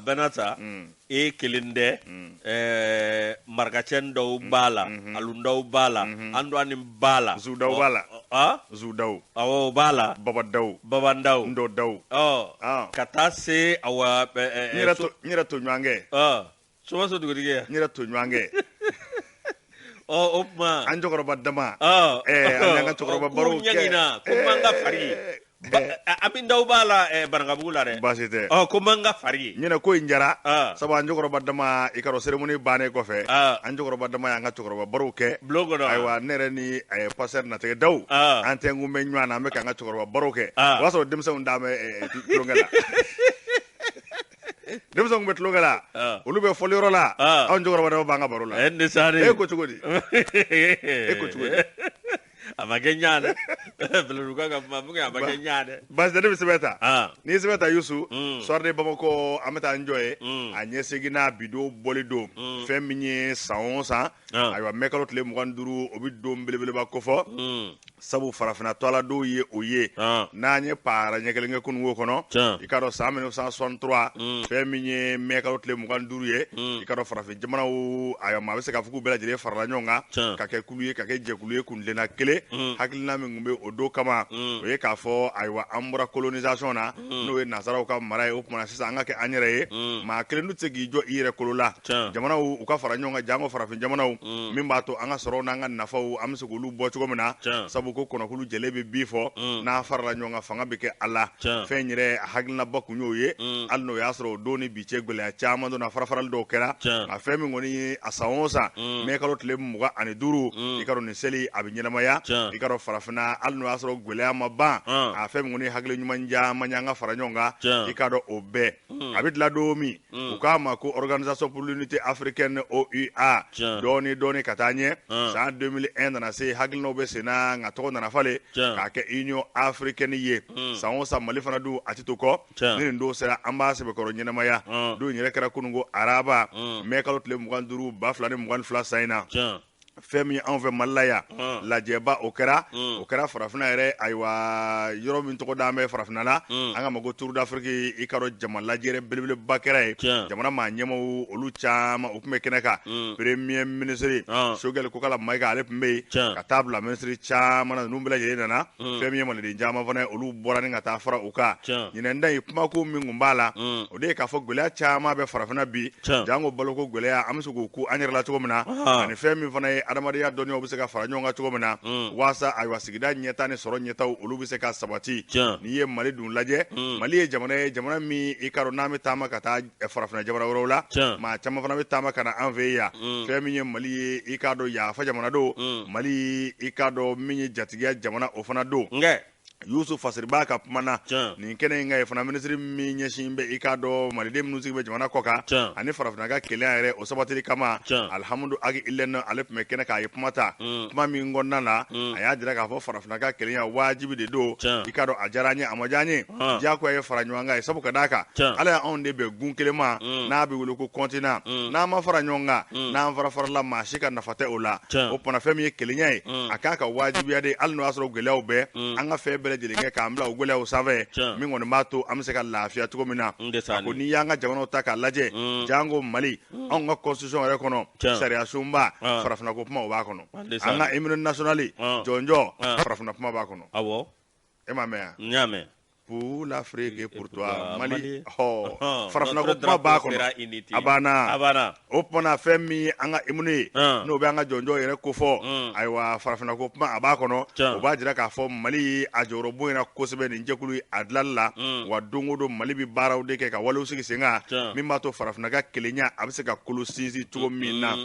bɛɛ n'a ta, e kelen tɛ, marakacɛ dɔw b'a la, alundaw b'a la, anduwani b'a la, Zudaw b'a la. Ah, Zudaw. Awɔ, o b'a la. Babadaw. Babandaw. Ndɔdaw. Ɔ, ka taa se awa n yɛrɛ toɲɔgɔnkɛ. Ɔ, somaso dugutigi ya. N yɛrɛ toɲɔgɔnkɛ. Ɔ, o tuma an cɛkɔrɔba dama. Ɔ, an y'an ka cɛkɔrɔba barow ko kɛ. Ɲangina ko man ka fari. Ami Ndaw b'a la Banankabugu la dɛ. Baasi tɛ. Ɔ, ko man ka fari. Ɲinɛ ko in jara, sabu an cɛkɔrɔba dama, i ka dɔn, cérémonie bannen kɔfɛ, an cɛkɔrɔba dama y'an ka cɛkɔrɔba barow kɛ bulon kɔnɔ. Ayiwa, ne yɛrɛ ni pasteur Natigɛ Daw, an tɛ kun bɛ ɲɔgɔn na, an bɛ k'an ka cɛkɔrɔba barow kɛ. O y'a sɔrɔ denmisɛnw da bɛ tulonkɛ la, denmisɛnw bɛ tulonkɛ la, olu bɛ fɔliyɔrɔ la, anw cɛkɔrɔba dama b'an ka baro la. E e ko cogo di? E ko cogo di? A ma kɛ ɲa dɛ, Bɛlɛduguka ka kuma a ma kɛ ɲa dɛ. Baasi tɛ, ne bɛ sɛbɛn ta. N'i ye sɛbɛn ta, Yusu, Soir de Bamako, an bɛ taa n jɔ ye a ɲɛsegin n'a bi don bɔli don. Fɛn min ye san o san, ayiwa, mɛ kalo tile 25, o bɛ don belebeleba kofɔ, sabu farafinna tɔgɔla don ye o ye. N'an ye paara ɲɛ kelen kɛ kununko kɔnɔ, i ka dɔn, san 1963, fɛn min ye mɛ kalo tile 25 ye, i ka dɔn, farafin jamanaw, ayiwa, maa bɛ se k'a fɔ k'u bɛɛ lajɛlen farala ɲɔgɔn kan ka kɛ kulu ye, ka kɛ jɛkulu ye, kuntilenna kelen. Hakilina min tun bɛ o don kama, o ye k'a fɔ, ayiwa, an bɔra colonisation na, n'o ye nansaraw ka mara ye. O tuma na sisan, an ka kɛ an yɛrɛ ye. Maa kelen dun tɛ se k'i jɔ i yɛrɛ kolo la. Jamanaw, u ka fara ɲɔgɔn kan, janko farafin jamanaw, min b'a to an ka sɔrɔw n'an ka nafaw, an bɛ se k'olu bɔ cogo min na, sabu ko kɔnɔkulu jɛlen bɛ bi fɔ, n'a farala ɲɔgɔn kan, fanga bɛ kɛ a la. Fɛn yɛrɛ a hakilinaba kun y'o ye. Hali n'o y'a sɔrɔ o don ni bi cɛ, gɛlɛya caman donna, farafarali dɔw kɛra. Nka fɛn min kɔni ye, a san o san, mɛ kalo tile 25, i ka dɔn, nin seli a bɛ ɲɛnamaya. I ka dɔn, farafinna, hali n'o y'a sɔrɔ gɛlɛya ma ban, a fɛn min kɔni ye hakili ɲuman caman ye an ka fara ɲɔgɔn kan, i ka dɔn, o bɛɛ a bɛ dilan don min, u k'a ma ko Organisation pour l'unité africaine, OUA. Dɔɔni dɔɔni ka taa ɲɛ, san 2001 nana se, hakilinaw bɛ sen na, nka tɔgɔ nana falen k'a kɛ Union africaine ye. San o san, Mali fana dun, a tɛ to kɔ. Ni nin don sera, an b'a sɛbɛkɔrɔ ɲɛnamaya. Don yɛrɛ kɛra kununko araba, mɛ kalo tile 25, 2022 san in na. Fɛn min anw fɛ Mali la yan, lajɛba o kɛra, o kɛra farafinna yɛrɛ, ayiwa, yɔrɔ min tɔgɔ d'an bɛ farafinna la, an ka ma ko Tour d'Afrique. I ka dɔn, jama lajɛrɛ belebeleba kɛra yen. Jamana maa ɲɛmaw, olu caman, o tun bɛ kɛnɛ kan. Premier ministre Choguel Kokala Maïga, ale tun bɛ yen, ka taa bila ministre caman na. Ninnu bɛɛ lajɛlen nana. Fɛn min ye maliden caman fana, olu bɔra ni ka taa fara u kan. Ɲinɛn da in, kumako min tun b'a la, o de ye k'a fɔ gɛlɛya caman bɛ farafinna bi, janko baloko gɛlɛya, an bɛ se k'o ku an yɛrɛ la cogo min na, ani fɛn min fana ye adamadenya dɔnniyaw bɛ se ka fara ɲɔgɔn kan cogo min na, waasa, ayiwa, sigida ɲɛta ni sɔrɔ ɲɛtaw, olu bɛ se ka sabati. N'i ye Mali dun lajɛ, Mali ye jamana ye, jamana min, i ka dɔn, n'an bɛ taama ka taa farafinna jamana wɛrɛw la, maa caman fana bɛ taama ka na an fɛ yan. Fɛn min ye Mali ye, i k'a dɔn, yafa jamana don Mali, i k'a dɔn, min ye jatigiya jamana, o fana don. Yusuf Fasiriba ka kuma na nin kɛnɛ in kan ye fana, minisiri min ɲɛsin bɛ, i k'a dɔn, maliden minnu sigi bɛ jamana kɔ kan ani farafinna ka kelenya yɛrɛ, o sabatili kama, Alihamudu Agi Ilɛn, ale tun bɛ kɛnɛ k'a ye kuma ta. Kuma min kɔnɔna na, a y'a jira k'a fɔ farafinna ka kelenya wajibi de don. I k'a dɔn, a diyara an ye, a ma diya an ye, diyagoya ye fara ɲɔgɔn kan ye, sabu ka d'a kan, Ala y'anw de bɛn gun kelen ma n'a bɛ wele ko continent. N'an ma fara ɲɔgɔn kan, n'an fara farala, maa si ka nafa tɛ o la. O tuma, fɛn min ye kelenya ye, a k'a ka wajibiya de. Hali n'o y'a sɔrɔ gɛlɛyaw bɛɛ, an ka fɛn bɛɛ lajɛlen kɛ k'an bila o gɛlɛyaw sanfɛ, min kɔni b'a to an bɛ se ka lafiya cogo min na. A ko n'i y'an ka jamanaw ta k'a lajɛ, janko Mali, anw ka constitution yɛrɛ kɔnɔ, sariya sunba, farafinna ko kuma, o b'a kɔnɔ. An ka hymne national jɔnjɔ, farafinna kuma b'a kɔnɔ. E m'a mɛn yan? N y'a mɛn. Pour l'Afrique et pour toi Mali, ɔ, farafinna ko kuma b'a kɔnɔ, a banna. A banna. O tuma, fɛn min ye an ka hymne ye, n'o bɛ an ka jɔnjɔn yɛrɛ kofɔ, ayiwa, farafinna ko kuma, a b'a kɔnɔ. O b'a jira k'a fɔ Mali a jɔyɔrɔ bonyana kosɛbɛ nin jɛkulu a dilanli la. Wa don o don, Mali bɛ baaraw de kɛ ka walew sigi sen kan, min b'a to farafinna ka kelenya a bɛ se ka kolo sinsin cogo min na.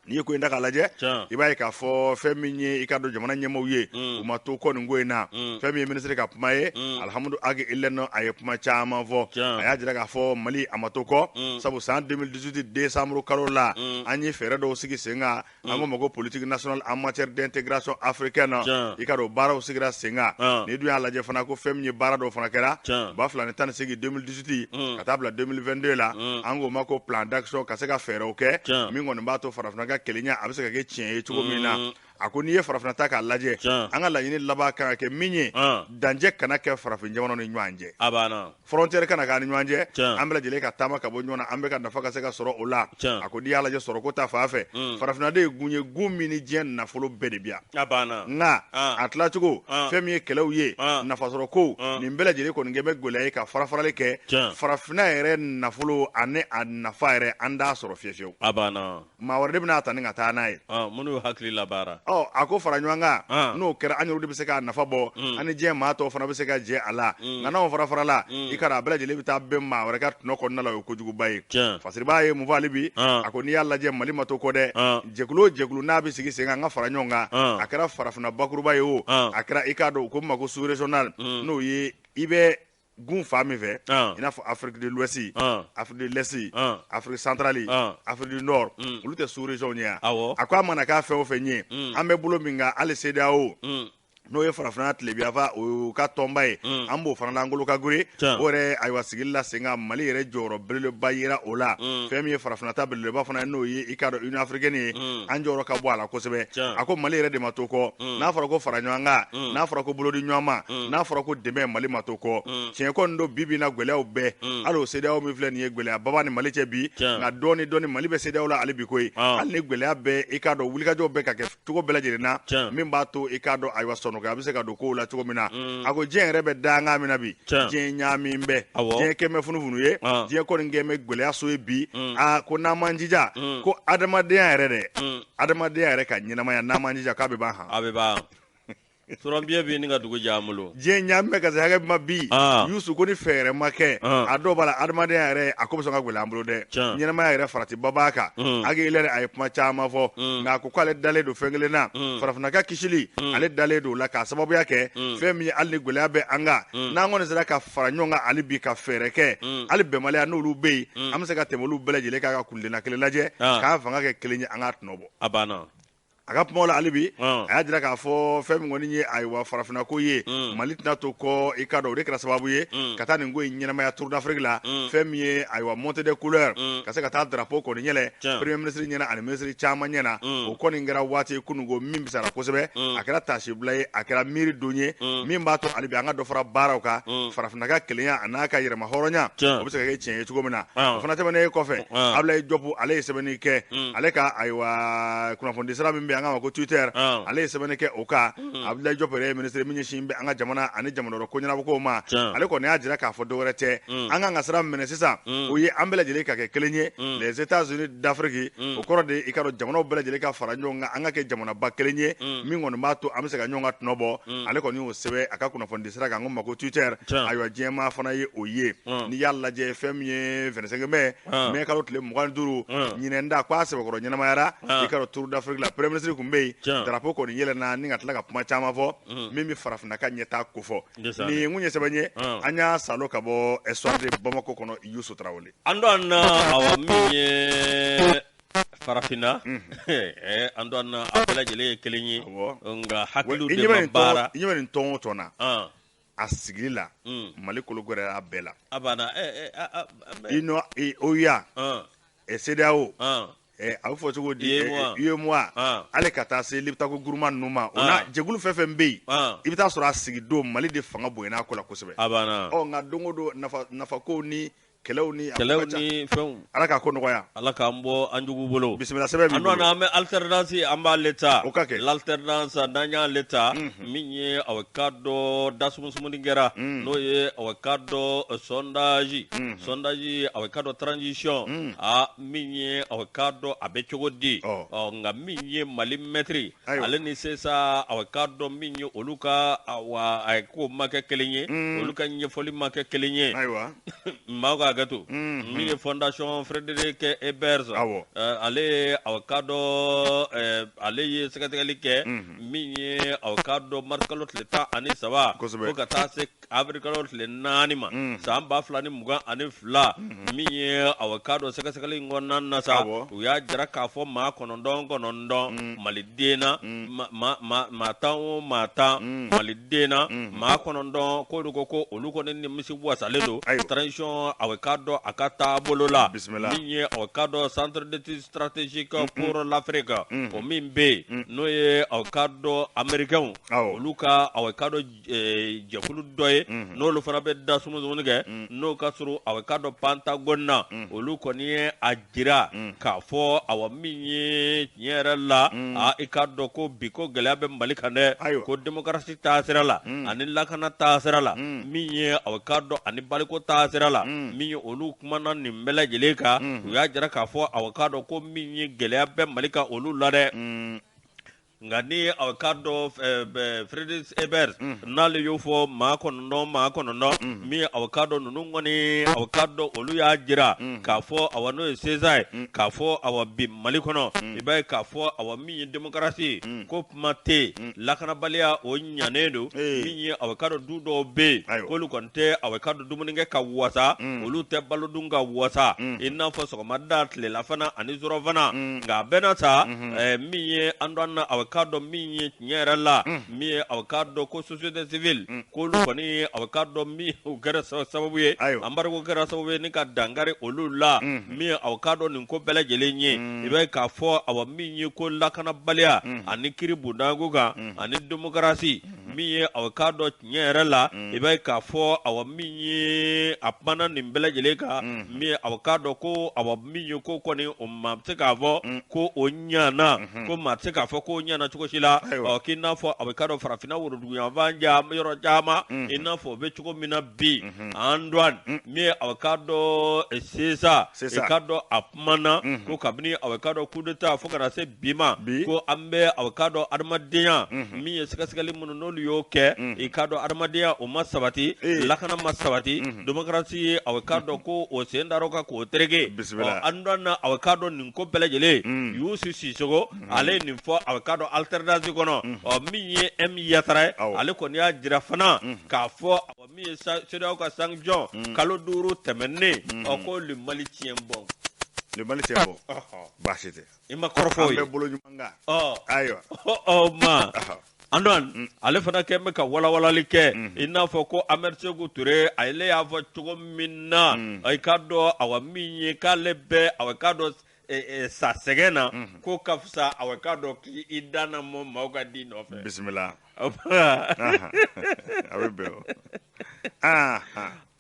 N'i ye ko in ta k'a lajɛ, i b'a ye k'a fɔ fɛn min ye, i ka dɔn, jamana ɲɛmaaw ye, u ma to kɔ nin ko in na. Fɛn min ye minisiri ka kuma ye, Alihamudu Agi Ilɛn, a ye kuma caman fɔ. A y'a jira k'a fɔ Mali a ma to kɔ, sabu san 2018 décembre kalo la, an ye fɛɛrɛ dɔw sigi sen kan, an ko ma ko politique nationale en matière d'intégration africaine. I ka dɔn, baaraw sigira sen kan. N'i dun y'a lajɛ fana, ko fɛn min ye baara dɔw fana kɛra 2018, 2018, ka taa bila 2022 la, an k'o ma ko plan d'action, ka se ka fɛɛrɛw kɛ min kɔni b'a to farafinna ka kelenya a bɛ se ka kɛ tiɲɛ ye cogo min na. A ko n'i ye farafinna ta k'a lajɛ, an ka laɲini laban kan ka kɛ min ye, dancɛ kana kɛ farafin jamanaw ni ɲɔgɔn cɛ. A banna. Frontière kana k'an ni ɲɔgɔn cɛ, an bɛɛ lajɛlen ka taama ka bɔ ɲɔgɔn na, an bɛɛ ka nafa ka se ka sɔrɔ o la. A ko n'i y'a lajɛ sɔrɔko ta fan fɛ, farafinna de ye gun ye, gun min ni diɲɛ nafolo bɛɛ de bi yan. A banna. Nka a tilacogo, fɛn min ye kɛlɛw ye, nafasɔrɔko, nin bɛɛ lajɛlen kɔni kɛ bɛ gɛlɛya ye ka farafarali kɛ. Farafinna yɛrɛ nafolo ani a nafa yɛrɛ, an t'a sɔrɔ fiyewu fiyewu. A banna. Maa wɛrɛ de bɛna ta ni ka taa n'a ye. Minnu hakili labaara. Ɔ, a ko fara ɲɔgɔn kan, n'o kɛra, an yɛrɛ de bɛ se k'a nafa bɔ, ani diɲɛ maa tɔw fana bɛ se ka jɛ a la. Nka n'anw fara farala, i ka a bɛɛ lajɛlen bɛ taa bɛn maa wɛrɛ ka tɔnɔ kɔnɔna la, o ye kojuguba ye. Fasiriba ye mun fɔ hali bi? A ko n'i y'a lajɛ, Mali ma to kɔ dɛ. Jɛkulu o jɛkulu n'a bɛ sigi sen kan, an ka fara ɲɔgɔn kan, a kɛra farafinna bakuruba ye o, a kɛra i k'a dɔn u ko min ma ko sous régional, n'o ye i bɛ gun fan min fɛ, i n'a fɔ Afrique de l'Ouest, Afrique de l'Est, Afrique centrale, Afrique du Nord, olu tɛ sous région ye. A ko a mana k'a fɛn o fɛn ye, an bɛ bolo min kan hali CEDEAO, n'o ye farafinna tilebinyanfan o ka tɔnba ye, an b'o fana n'an ka gere o yɛrɛ. Ayiwa, sigili la sen kan, Mali yɛrɛ jɔyɔrɔ belebeleba yera o la. Fɛn min ye farafinna ta belebeleba fana ye, n'o ye i k'a dɔn Union africaine ye, an jɔyɔrɔ ka bɔ a la kosɛbɛ. A ko Mali yɛrɛ de ma to kɔ. N'a fɔra ko fara ɲɔgɔn kan, n'a fɔra ko bolodi ɲɔgɔn ma, n'a fɔra ko dɛmɛ, Mali ma to kɔ. Tiɲɛ kɔni don, bi bi in na, gɛlɛyaw bɛɛ, hali o CEDEAO min filɛ nin ye, gɛlɛya baba ni Mali cɛ bi. Nka dɔɔni dɔɔni, Mali bɛ CEDEAO la hali bi koyi. Hali ni gɛlɛya bɛɛ, i k'a dɔn wulikajɔw bɛ ka kɛ cogo bɛɛ lajɛlen na min b'a to i k'a dɔn, ayiwa, sɔnɔgɔya a bɛ se ka don kow la cogo min na. A ko diɲɛ yɛrɛ bɛ dankan min na bi, diɲɛ ɲaami bɛɛ, diɲɛ kɛmɛ funufunu ye, diɲɛ kɔni kɛmɛ gɛlɛya so ye bi. Aa, ko n'an m'an jija, ko adamadenya yɛrɛ dɛ, adamadenya yɛrɛ ka ɲɛnamaya, n'an m'an jija, k'a bɛ ban han. A bɛ ban. Suranbiye bɛ ni ka dugu diya an bolo. Diɲɛ ɲaami bɛ ka se hakɛ min ma bi, Yusu, ko ni fɛɛrɛ ma kɛ, a dɔw b'a la, adamadenya yɛrɛ a ko bɛ sɔn ka gɛlɛya an bolo dɛ. Ɲɛnamaya yɛrɛ faratiba b'a kan. Hakili a ye kuma caman fɔ, nka a ko k'ale dalen don fɛn kelen na, farafinna ka kisili, ale dalen don o la, k'a sababuya kɛ fɛn min ye, hali ni gɛlɛya bɛ an kan, n'an kɔni sera ka fara ɲɔgɔn kan hali bi, ka fɛɛrɛ kɛ, hali bɛnbaliya n'olu bɛ yen, an bɛ se ka tɛmɛ olu bɛɛ lajɛlen kan, ka kuntilenna kelen lajɛ, k'an fanga kɛ kelen ye, an k'a tɔnɔ bɔ. A banna. A ka kumaw la hali bi, a y'a jira k'a fɔ fɛn min kɔni ye, ayiwa, farafinna ko ye, Mali tɛna to kɔ. I ka dɔn o de kɛra sababu ye ka taa nin ko in ɲɛnamaya Tour d'Afrique la. Fɛn min ye, ayiwa, montée des couleurs, ka se ka taa drapeau kɔni yɛlɛ premier ministre ɲɛna ani ministre caman ɲɛna, o kɔni kɛra waati kununko min fisayara kosɛbɛ. A kɛra taasibila ye, a kɛra miiri don ye min b'a to hali bi an ka dɔ fara baaraw kan, farafinna ka kelenya a n'a ka yɛrɛma hɔrɔnya, o bɛ se ka kɛ tiɲɛ ye cogo min na. O fana tɛmɛnen kɔfɛ, Abdoulaye Diop, ale ye sɛbɛnni kɛ ale ka, ayiwa, kunnafoni sira min bɛ an k'a ma ko Twitter, ale ye sɛbɛnni kɛ o kan. Abdoulaye Diop yɛrɛ ye ministre min ɲɛsin bɛ an ka jamana ani jamana wɛrɛ ko ɲɛnabɔkow ma. Ale kɔni y'a jira k'a fɔ dɔwɛrɛ tɛ, an kan ka sira minɛ sisan, o ye an bɛɛ lajɛlen ka kɛ kelen ye, les États-Unis d'Afrique. O kɔrɔ de, i ka dɔn jamanaw bɛɛ lajɛlen ka fara ɲɔgɔn kan, an ka kɛ jamanaba kelen ye min kɔni b'a to an bɛ se ka ɲɔgɔn ka tɔnɔ bɔ. Ale kɔni y'o sɛbɛn a ka kunnafoni sira kan, an ko ma ko Twitter. Ayiwa, diɲɛmaa fana ye o ye. N'i y'a lajɛ, fɛn min ye 25 mai, mai kalo tile 25 ɲinɛn da, ko a sɛbɛkɔrɔ ɲɛnamayara i ka dɔn Tour d'Afrique la, premier ministre tun bɛ yen, drapeau kɔni yɛlɛnna ni ka tila ka kuma caman fɔ min bɛ farafinna ka ɲɛtaa kofɔ. Nin kun ye sɛbɛn ye an y'a salo ka bɔ Soir de Bamako kɔnɔ, Yusu Tarawele. An don na, awa, min ye farafinna, an don na, a bɛɛ lajɛlen ye kelen ye, nka hakiliw de ma baara. I ɲɛ bɛ nin tɔn o tɔn na, a sigili la, Mali kolo gɛrɛla bɛɛ la. A banna. OUA, CEDEAO, a bɛ fɔ cogo di, UEMOA, hali ka taa se Liptako Gourma ninnu ma, o n'a jɛkulu fɛn fɛn bɛ yen, i bɛ taa sɔrɔ a sigi don, Mali de fanga bonyana a ko la kosɛbɛ. A banna. Ɔ, nka don o don, nafa kow ni kɛlɛw ni kɛlɛw ni fɛnw. Ala k'a ko nɔgɔya. Ala k'an bɔ an jugu bolo. Bisimila, sɛbɛn b'i An bolo. An bɛ alternance, an b'ale ta. O ka kɛ. L'alternance, n'an y'ale ta, min ye aw ka dɔn dasumusumuni kɛra, n'o ye aw ka dɔn sondage, aw ka dɔn transition, a min ye aw ka dɔn a bɛ cogo di. Ɔ, nka min ye Mali maître, ale ni sisan aw ka dɔn min ye olu ka, wa a ko ma kɛ kelen ye, olu ka ɲɛfɔli ma kɛ kelen ye. Maaw ka hakɛ to. Min ye Fondation Frédéric Ebert, ale ye aw ka dɔn, ale ye sɛgɛsɛgɛli kɛ min ye aw ka dɔn mars kalo tile 13 fo ka taa se avril kalo tile 4 ma san 2022. Min ye aw ka dɔn sɛgɛsɛgɛli in kɔnɔna na sa, u y'a jira k'a fɔ maa 9 9 maliden na, maa 10 o maa 10 maliden na, maa 9 k'olu ko olu kɔni nimisi wasalen don transition aw k'a dɔn a ka taabolo la, bisimila, min ye aw k'a dɔn Centre d'études stratégiques pour l'Afrique, o min bɛ yen, n'o ye aw k'a dɔn américains olu ka aw k'a dɔn jɛkulu dɔ ye, n'olu fana bɛ da sumusumuni kɛ, n'o ka surun aw k'a dɔn Pentagone na, olu kɔni ye a jira k'a fɔ awa min ye tiɲɛ yɛrɛ la, a i k'a dɔn ko bi ko gɛlɛya bɛ Mali kan dɛ, ko démocratie taasira la ani lakana taasira la, min ye aw k'a dɔn ani baliko taasira la, min ye olu kumana nin bɛɛ lajɛlen kan, u y'a jira k'a fɔ aw k'a dɔn ko min ye gɛlɛya bɛ Mali kan olu la dɛ. Nka ni aw k'a dɔn Frédéric Ebert n'ale y'o fɔ maa 9 min aw k'a dɔn ninnu kɔni aw k'a dɔn olu y'a jira k'a fɔ awa n'o ye CESA ye, k'a fɔ awa bi Mali kɔnɔ i b'a ye k'a fɔ awa min ye démocratie ko kuma tɛ yen, lakanabaliya o ɲanen don, min ye aw k'a dɔn du dɔw bɛ yen k'olu kɔni tɛ aw k'a dɔn dumuni kɛ ka wasa, olu tɛ balo dun ka wasa, i n'a fɔ sɔgɔmada tilelafana ani surɔfana. Nka a bɛɛ n'a ta, min ye an dɔn na aw k'a dɔn min ye tiɲɛ yɛrɛ la, min ye aw k'a dɔn ko société civile k'olu kɔni aw k'a dɔn min o kɛra sababu ye, embargo kɛra sababu ye ni ka dankari olu la, min ye aw k'a dɔn nin ko bɛɛ lajɛlen ye, i b'a ye k'a fɔ awa min ye ko lakanabaliya ani kiri bundanko kan ani démocratie, min ye aw k'a dɔn tiɲɛ yɛrɛ la, i b'a ye k'a fɔ awa min ye a kumana nin bɛɛ lajɛlen kan, min ye aw k'a dɔn ko awa min ye ko kɔni o maa bɛ se k'a fɔ ko o ɲana, ko maa tɛ se k'a fɔ ko ɲana cogo si la, ɔ k'i n'a fɔ aw k'a dɔn farafinna woroduguyanfan yɔrɔ caman, i n'a fɔ o bɛ cogo min na bi an dɔn min ye aw k'a dɔn CESA, i k'a dɔn a kumana ko kabini aw k'a dɔn coup d'état fo ka na se bi ma, ko an bɛ aw k'a dɔn adamadenya min ye sɛgɛsɛgɛli minnu n'olu y'o kɛ, i k'a dɔn adamadenya o ma sabati, lakana ma sabati, démocratie ye aw k'a dɔn ko o sen dar'o kan k'o tereke. An dɔn na aw k'a dɔn nin ko bɛɛ lajɛlen, Yusu Sisoko ale ye nin fɔ aw k'a dɔn alternance kɔnɔ. Ɔ min ye M Yatara ye, ale kɔni y'a jira fana k'a fɔ min ye CEDEAO ka sanction kalo 5 tɛmɛnen, ɔ ko le Mali tient bon. Le Mali tient bon. Baasi tɛ. I ma kɔrɔfɔ ye. An bɛ bolo ɲuman kan. Ɔ ayiwa. Ɔ ma. An dɔn ale fana kɛ bɛ ka walawalali kɛ, i n'a fɔ ko Ahmed Sékou Touré ale y'a fɔ cogo min na, i k'a dɔn awa min ye k'ale bɛ awa k'a dɔn sa sɛgɛn na, ko ka fisa awa k'a dɔn k'i da na mɔ maaw ka di nɔfɛ. Bisimila. A bɛ bɛn o.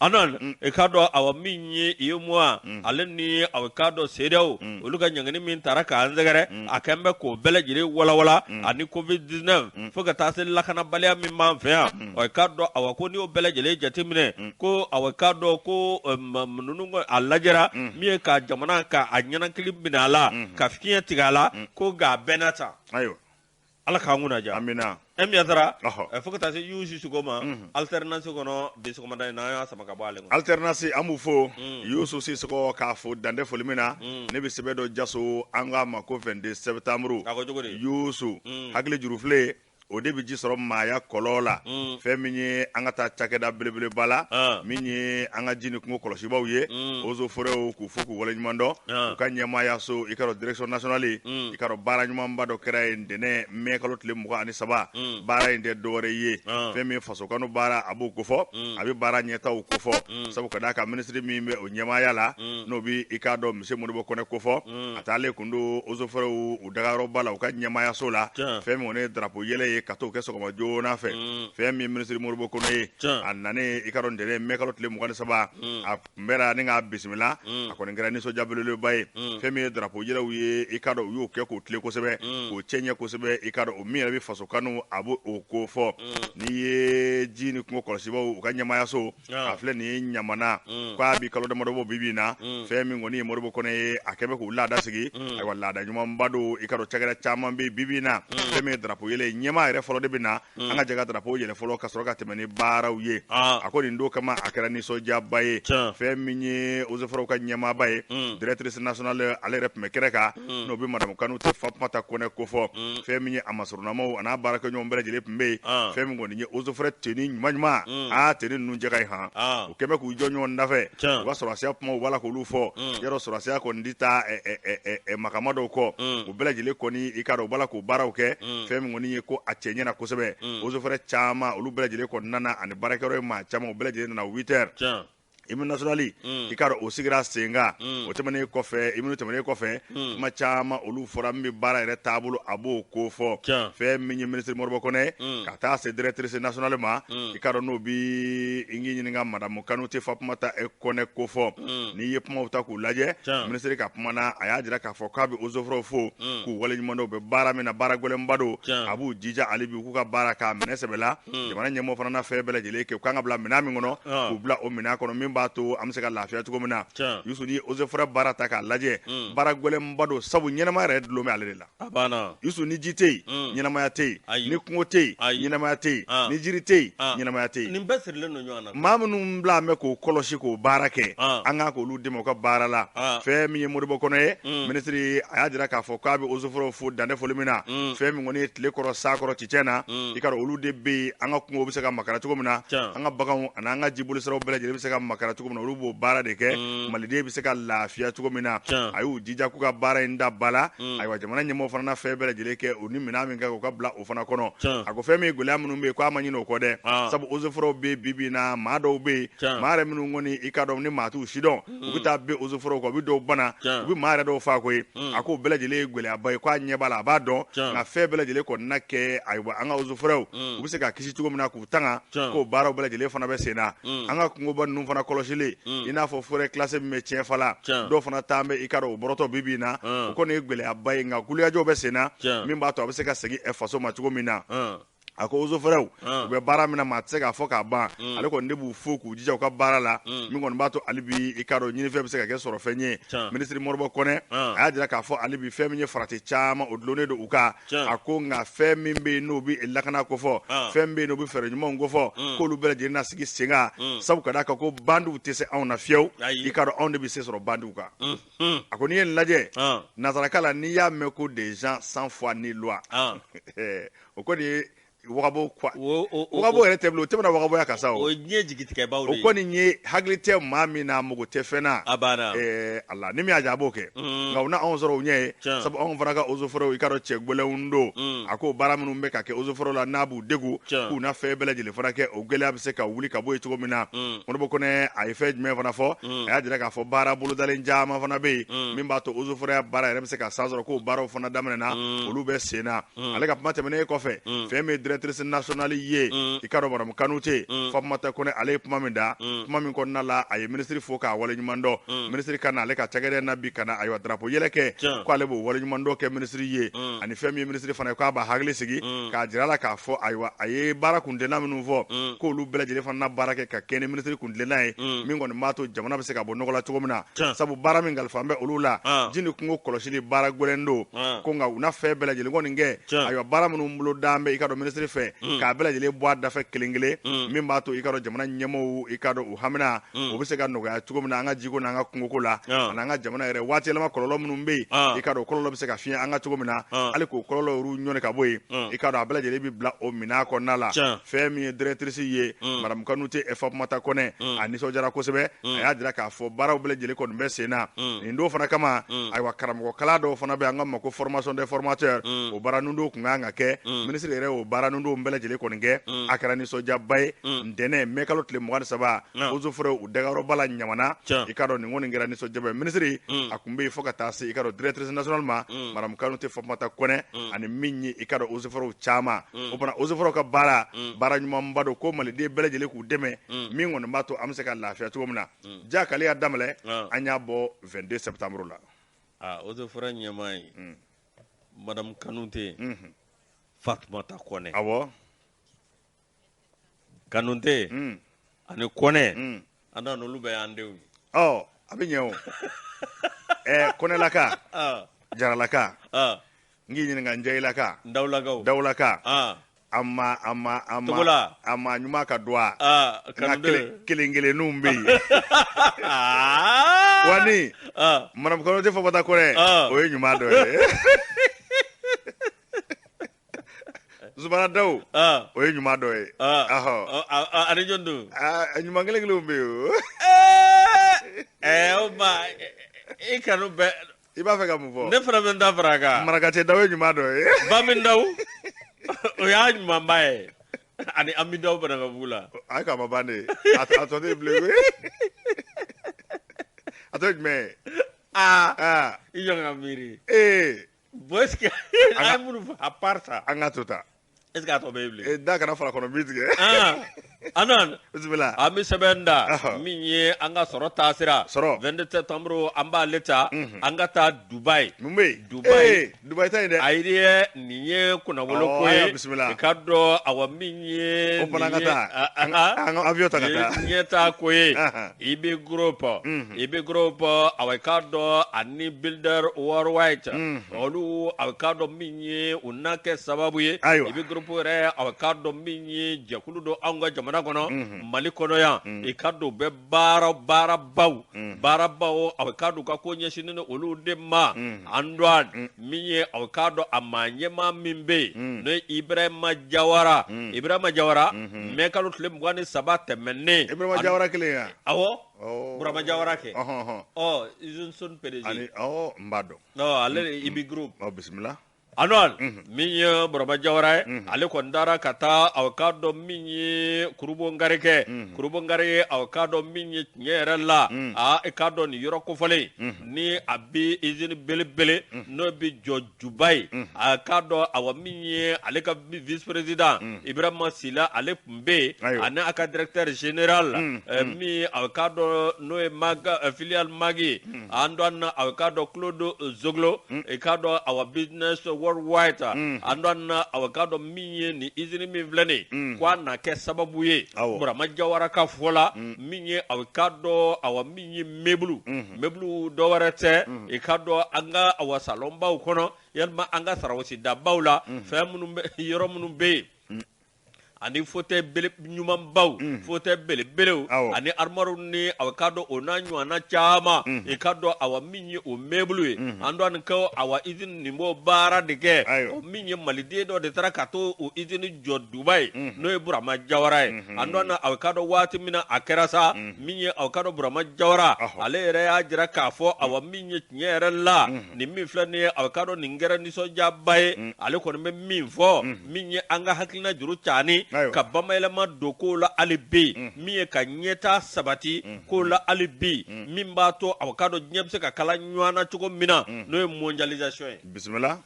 Anan i k'a dɔn awa min ye UEMOA ale ni aw k'a dɔn CEDEAO olu ka ɲangini min taara k'an sɛgɛrɛ, a kɛn bɛ k'o bɛɛ lajɛlen walawala ani Covid-19 fo ka taa se lakanabaliya min b'an fɛ yan, i k'a dɔn awa ko n'i y'o bɛɛ lajɛlen jateminɛ, ko awa k'a dɔn ko ninnu a lajɛra min ye ka jamana ka a ɲɛnakili minɛ a la, ka fiɲɛ tigɛ a la, ko nka a bɛɛ n'a ta. Ayiwa. Ala k'an kunna diya. Amina. M Yatara, fo ka taa se Yusu Sisoko ma, alternance kɔnɔ bi sɔgɔmada in na, an y'a sama ka bɔ ale kɔnɔ. Alternance an b'u fo, Yusu Sisoko k'a fo dantɛ foli min na, ne bɛ sɛbɛn dɔ jaso an k'a ma ko 22 septembre. A ko cogo di? Yusu, hakili jurufilen o de bɛ ji sɔrɔ maaya kɔlɔn la, fɛn min ye an ka taa cakɛda belebeleba la, min ye an ka ji ni kungo kɔlɔsibaw ye, eaux et forêts k'u fo k'u waleɲuman dɔn, u ka ɲɛmaayaso i ka dɔn direction nationale, i ka dɔn baara ɲumanba dɔ kɛra yen ntɛnɛn mai kalo tile 23, baara in tɛ dɔwɛrɛ ye, fɛn min ye fasokanu baara a b'o kofɔ, a bɛ baara ɲɛtaw kofɔ, sabu ka d'a kan minisiri min bɛ o ɲɛmaaya la, n'o bɛ i k'a dɔn monsieur Modibo Kɔnɛ kofɔ, a taalen kun don eaux et forêts u dagayɔrɔba la u ka ɲɛmaayaso la, fɛn min kɔni ye drapeau yɛlɛ ye ka t'o kɛ sɔgɔma joona fɛ, fɛn min minisiri Modibo Kɔnɛ ye, a nanen i ka dɔn ntɛnɛn mai kalo tile 23, a kunbɛra ni k'a bisimila, a kɔni kɛra nisɔndiya belebeleba ye, fɛn min ye drapeau yɛlɛw ye i ka dɔn u y'o kɛ k'o tile kosɛbɛ, k'o cɛɲɛ kosɛbɛ, i ka dɔn o min yɛrɛ bɛ faso kanu a b'o ko fɔ, n'i ye ji ni kungo kɔlɔsibaw u ka ɲɛmaayaso, a filɛ nin ye Ɲamana, k'a bi kalo damadɔ bɔ bi bi in na, fɛn min kɔni ye Modibo Kɔnɛ ye, a kɛn bɛ k'u laada sigi, ayiwa laada ɲumanba don, i ka dɔn cakɛda caman bɛ bi bi in na, fɛn min ye drapeau yɛlɛ ye, ɲɛmaa yɛrɛ fɔlɔ de bɛ na, an ka jɛ ka drapeau yɛlɛ fɔlɔ ka sɔrɔ ka tɛmɛ ni baaraw ye, a ko nin don kama a kɛra nisɔndiyaba ye, fɛn min ye eaux et forêts ka ɲɛmaaba ye, directrice nationale ale yɛrɛ tun bɛ kɛnɛ kan, n'o bɛ madame Kanute Fatumata Kɔnɛ kofɔ, fɛn min ye a masurunamaw a n'a baarakɛɲɔgɔn bɛɛ lajɛlen tun bɛ yen, fɛn min kɔni ye eaux et forêts tenue ɲuman ɲuman, aa tenue ninnu jɛ ka ɲi han, u kɛn bɛ k'u jɔ ɲɔgɔn dafɛ, u ka sɔrɔdasiya kumaw u b'a la k'olu fɔ, yɔrɔ sɔrɔdasiya kɔni ti taa makama dɔw kɔ, u bɛɛ lajɛlen kɔni i k'a dɔn u b'a la k'o baaraw kɛ, fɛn min kɔni ye ko a cɛ ɲɛna kosɛbɛ, eaux et forêts caman olu bɛɛ lajɛlen kɔni nana ani baarakɛyɔrɔ ye maa caman u bɛɛ lajɛlen nana 8 heures. Hymne national i k'a dɔn o sigira sen kan. O tɛmɛnen kɔfɛ, hymne tɛmɛnen kɔfɛ, kuma caman olu fɔra min bɛ baara yɛrɛ taabolo a b'o ko fɔ. Fɛn min ye minisiri Modibo Kɔnɛ ka taa se directrice nationale ma, i k'a dɔn n'o bi n k'i ɲininka madame Kanute Fatumata Kɔnɛ ko fɔ. N'i ye kumaw ta k'u lajɛ, minisiri ka kuma na, a y'a jira k'a fɔ k'a bɛ eaux et forêts fo k'u waleɲuman dɔn. U bɛ baara min na, baara gɛlɛnba don. A b'u jija hali bi k'u ka baara k'a minɛ sɛbɛ la. Jamana ɲɛmɔgɔ fana na fɛn bɛɛ lajɛlen kɛ u kan ka bila minɛn min kɔnɔ, k'u bila o minɛn kɔnɔ min b'a to an bɛ se ka lafiya cogo min na. Yusu, n'i ye eaux et forêts baara ta k'a lajɛ, baara gɛlɛnba don, sabu ɲɛnamaya yɛrɛ dulon bɛ ale de la. A banna. Yusu, ni ji tɛ yen, ɲɛnamaya tɛ yen. Ni kungo tɛ yen, ɲɛnamaya tɛ yen. Ni jiri tɛ yen, ɲɛnamaya tɛ yen. Nin bɛɛ sirilen don ɲɔgɔn na. Maa minnu bila an bɛ k'o kɔlɔsi, k'o baara kɛ, an kan k'olu dɛmɛ u ka baara la. Fɛn min ye Modibo Kɔnɛ ye, minisiri a y'a jira k'a fɔ k'a bɛ eaux et forêts fo dan tɛ foli min na. Fɛn min kɔni ye tile kɔrɔ, sa kɔrɔ, ticɛ na, i ka dɔn olu de bɛ yen. An ka kungo bɛ se ka makara cogo min na, an ka baganw ani an ka jibolisiraw bɛɛ lajɛlen bɛ se ka makara cogo min na, olu b'o baara de kɛ. Maliden bɛ se ka lafiya cogo min na, a y'u jija k'u ka baara in da ba la. Ayiwa, jamana ɲɛmɔgɔ fana na fɛn bɛɛ lajɛlen kɛ u ni minɛn min kɛ k'u ka bila o fana kɔnɔ. A ko fɛn min ye gɛlɛya minnu bɛ yen, k'a ma ɲinɛ o kɔ dɛ, sabu eaux et forêts bɛ yen bi bi in na, maa dɔw bɛ yen, maa yɛrɛ minnu kɔni i ka dɔn ni maa t'u si dɔn, u bɛ taa bin eaux et forêts kan, u bɛ dɔw bana, u bɛ maa yɛrɛ dɔw faa koyi. A k'o bɛɛ lajɛlen ye gɛlɛyaba ye, k'a ɲɛ b'a la, a b'a dɔn, nka fɛn bɛɛ lajɛlen kɔni na kɛ. Ayiwa, an ka eaux et forêts u bɛ se ka kisi cogo min na k'u tanga, k'o baaraw bɛɛ lajɛlen fana bɛ sen na. An ka kungoba ninnu fana kɔlɔsili, i n'a fɔ forêt classée min bɛ Tiɲɛfala, dɔw fana taa bɛ i ka dɔn o bɔrɔtɔ bi bi in na, o kɔni ye gɛlɛyaba ye, nka wulikajɔw bɛ sen na min b'a to a bɛ se ka segin faso ma cogo min na. A ko eaux et forêts u bɛ baara min na, maa tɛ se k'a fɔ k'a ban. Ale kɔni de b'u fo k'u jija u ka baara la, min kɔni b'a to hali bi i k'a dɔn ɲinifɛn bɛ se ka kɛ sɔrɔfɛn ye. Minisiri Modibo Kɔnɛ a y'a jira k'a fɔ hali bi fɛn min ye farati caman o dulonnen don u kan. A ko nka fɛn min bɛ yen n'o bɛ lakana kofɔ, fɛn bɛ yen n'o bɛ fɛɛrɛ ɲumanw kofɔ, k'olu bɛɛ lajɛlen na sigi sen kan, sabu ka d'a kan ko bandiw tɛ se anw na fiyewu. I k'a dɔn anw de bɛ se sɔrɔ bandiw kan. A ko n'i ye nin lajɛ nansarakan la, n'i y'a mɛn ko des gens sans foi ni loi, o kɔni ye wagabo wagabo yɛrɛ tɛ bilen, o tɛmɛna wagaboya kan sa. O ye diɲɛ jigitigɛbaw de ye. O kɔni ye hakili tɛ maa min na, mago tɛ fɛn na. A banna. Ala ni min y'a diya a b'o kɛ, nka u na anw sɔrɔ u ɲɛ ye, sabu anw fana ka eaux et forêts i ka dɔn cɛ gɛlɛnw don. A ko baara minnu bɛ ka kɛ eaux et forêts la n'a b'u degun, k'u na fɛn bɛɛ lajɛlen fana kɛ o gɛlɛya bɛ se ka wuli ka bɔ yen cogo min na. Modibo Kɔnɛ a ye fɛn jumɛn fana fɔ? A y'a jira k'a fɔ baara bolodalen caman fana bɛ yen min b'a to eaux et forêts baara yɛrɛ bɛ se ka san sɔrɔ, k'o baaraw fana daminɛna, olu bɛ sen na. Ale ka kuma tɛmɛnen kɔfɛ, fɛn min directrice nationale ye, i ka dɔn madame Kanute Fatumata Kɔnɛ, ale ye kuma min da, kuma min kɔnɔna la a ye minisiri fo k'a waleɲuman dɔn. Minisiri ka na ale ka cakɛda in na bi ka na ayiwa drapeau yɛlɛ kɛ, ko ale b'o waleɲuman dɔn kɛ minisiri ye. Ani fɛn min ye minisiri fana ye, k'a b'a hakili sigi k'a jira a la k'a fɔ ayiwa a ye baara kuntilenna minnu fɔ, k'olu bɛɛ lajɛlen fana na baara kɛ ka kɛ ni minisiri kuntilenna ye, min kɔni b'a to jamana bɛ se ka bɔ nɔgɔ la cogo min na. Sabu baara min kalifa bɛ olu la, ji ni kungo kɔlɔsili baara gɛlɛn don, ko nka u na fɛn bɛɛ lajɛlen kɔni kɛ. Ayiwa, baara minnu bolo d'an bɛ i ka dɔn minisiri fɛ, k'a bɛɛ lajɛlen bɔ a dafɛ kelen kelen, min b'a to i ka dɔn jamana ɲɛmɔgɔw i ka dɔn u hamina o bɛ se ka nɔgɔya cogo min na an ka jiko n'an ka kungoko la, ani an ka jamana yɛrɛ waati yɛlɛma kɔlɔlɔ minnu bɛ yen, i ka dɔn kɔlɔlɔ bɛ se ka fiɲɛ an ka cogo min na, hali k'o kɔlɔlɔ olu ɲɔni ka bɔ yen, i ka dɔn a bɛɛ lajɛlen bɛ bila o minɛn kɔnɔna la. Fɛn min ye directrice ye, madame Kanute Fatumata Kɔnɛ, a nisɔndiyara kosɛbɛ. A y'a jira k'a fɔ baaraw bɛɛ lajɛlen kɔni bɛ sen na nin don fana kama. Ayiwa, karamɔgɔ kalan dɔw fana bɛ an ka ma ko formation des formateurs, o baara ninnu tun kan ka kɛ, minisiri yɛrɛ y'o baara ninnu bɛɛ lajɛlen kɔni kɛ. A kɛra nisɔndiyaba ye ntɛnɛn mɛ kalo tile 23, eaux et forêts u dagayɔrɔba la Ɲamana. I ka dɔn nin kɔni kɛra nisɔndiyaba ye. Minisiri a tun bɛ yen fo ka taa se i ka dɔn directrice nationale ma, madame Kanute Fatumata Kɔnɛ, ani min ye i ka dɔn eaux et forêts caman. O fana eaux et forêts ka baara, baara ɲumanba don, ko maliden bɛɛ lajɛlen k'u dɛmɛ, min kɔni b'a to an bɛ se ka lafiya cogo min na. Ja k'ale y'a daminɛ, an y'a bɔ 22 septembre la. Aa, eaux et forêts ɲɛmaa ye madame Kanute Fatumata Kɔnɛ. Kanute ani Kɔnɛ, an na n'olu bɛɛ y'an denw ye. Ɔ, a bɛ ɲɛ o. Kɔnɛlaka, Jaralaka, n k'i ɲininka, Njayilaka, Dawulakaw, Dawulaka, a ma a ma a ma Togola, a ma ɲuman ka don a nka kelen kelenninw bɛ yen wa ni madame Kanute Fatumata Kɔnɛ, o ye ɲuman dɔ ye. Zumana Daw, o ye ɲuman dɔ ye. Ani jɔn don? Ɲuman kelen kelenw bɛ yen o. O ma i kanu bɛɛ. I b'a fɛ ka mun fɔ? Ne fana bɛ n ta fara a kan. Marakacɛ Daw ye ɲuman dɔ ye. Bamin Daw, o y'a ɲumanba ye. Ani Ami Daw Banankabugu la. A k'a ma ban de, a tɔ tɛ yen bilen koyi. tɔ ye jumɛn ye? Aa, i jɔ ka miiri. Ee. Bon, est ce que an ye minnu fɔ, à part ça, An ka to ta. Est ce que a tɔ bɛ yen bilen? Ee, da kana fara kɔnɔ bin tigɛ. Anan. Bisimila. An bɛ sɛbɛn da min ye an ka sɔrɔ taasira. Sɔrɔ. 22 septembre, an b'ale ta, an ka taa Dubayi. Mun bɛ yen? Dubayi. Ee, Dubayi ta in dɛ. Ayi dɛ, nin ye kunnawolo ko Ayiwa, ye. bisimila. I ka dɔn, awa, min ye O fana nin ka ye taa. An ka avion ta ka taa. Nin ye ɲɛtaa ko ye. IB Group, IB Group, awa, i ka dɔn, ani Builder Worldwide, olu, awa, i ka dɔn min ye u n'a kɛ sababu ye. IB Group yɛrɛ, awa, i ka dɔn min ye jɛkulu don anw ka jamana kɔnɔ, Mali kɔnɔ yan. I ka dɔn u bɛ baara baarabaw baarabaw, awa, i ka dɔn u ka ko ɲɛsinnen don olu de ma. Antoine, min ye, awa, i ka dɔn a maa ɲɛmaa min bɛ yen, n'o ye Ibrahima Jawara. Ibrahima Jawara, mɛ kalo tile 23 tɛmɛnen. Ibrahima Jawara kelen yan? Awɔ. Burama Jawara kɛ. Ɔhɔn, ɔhɔn. Ɔ, Usine Sone PDG. Ani ɔ, n b'a dɔn. Ɔ, ale de ye IB Group. Ɔ, bisimila. Antoine, min ye Burama Jawara ye, ale kɔni taara ka taa, aw k'a dɔn min ye Kurubongari kɛ. Kurubongari, aw k'a dɔn min ye tiɲɛ yɛrɛ la, aa, i k'a dɔn nin yɔrɔ kofɔlen ni a bɛ usine belebele n'o bɛ jɔ Dubayi, a k'a dɔn, awa, min ye ale ka vice président Ibrahima Sila, ale tun bɛ yen, ani a ka directeur général min, aw k'a dɔn n'o ye Maga filiale Magi. Antoine, aw k'a dɔn Claude Zoglo, i k'a dɔn, awa, Business Worldwide. Antoine, aw k'a dɔn min ye nin usine min filɛ nin ye, ko a na kɛ sababu ye, Burama Jawara ka fɔ la, min ye, aw k'a dɔn, awa, min ye meuble meuble, dɔ wɛrɛ tɛ, i k'a dɔn an ka, awa, salonbaw kɔnɔ, yalima an ka sarawosi-dabaw la, fɛn minnu bɛ, yɔrɔ minnu bɛ yen, ani fauteuil bele ɲumanbaw, fauteuil belebelew, ani armoire ni, aw k'a dɔn o n'a ɲɔgɔnna caman, i k'a dɔn, awa, min ye o meuble ye. Antoine ko, awa, usine nin b'o baara de kɛ. O min ye maliden dɔ de taara ka to o usine jɔ Dubayi, n'o ye Burama Jawara ye. Antoine, aw k'a dɔn waati min na a kɛra sa, min ye, aw k'a dɔn Burama Jawara, ale yɛrɛ y'a jira k'a fɔ, awa, min ye tiɲɛ yɛrɛ la, nin min filɛ nin ye, aw k'a dɔn nin kɛra nisɔndiyaba ye. Ale kɔni bɛ min fɔ, min ye an ka hakilina juru cani ka bamayɛlɛma don kow la hali bi, min ye ka ɲɛtaa sabati kow la hali bi, min b'a to, aw k'a dɔn diɲɛ bɛ se ka kala ɲɔgɔn na cogo min na, n'o ye mondialisation ye. Bisimila.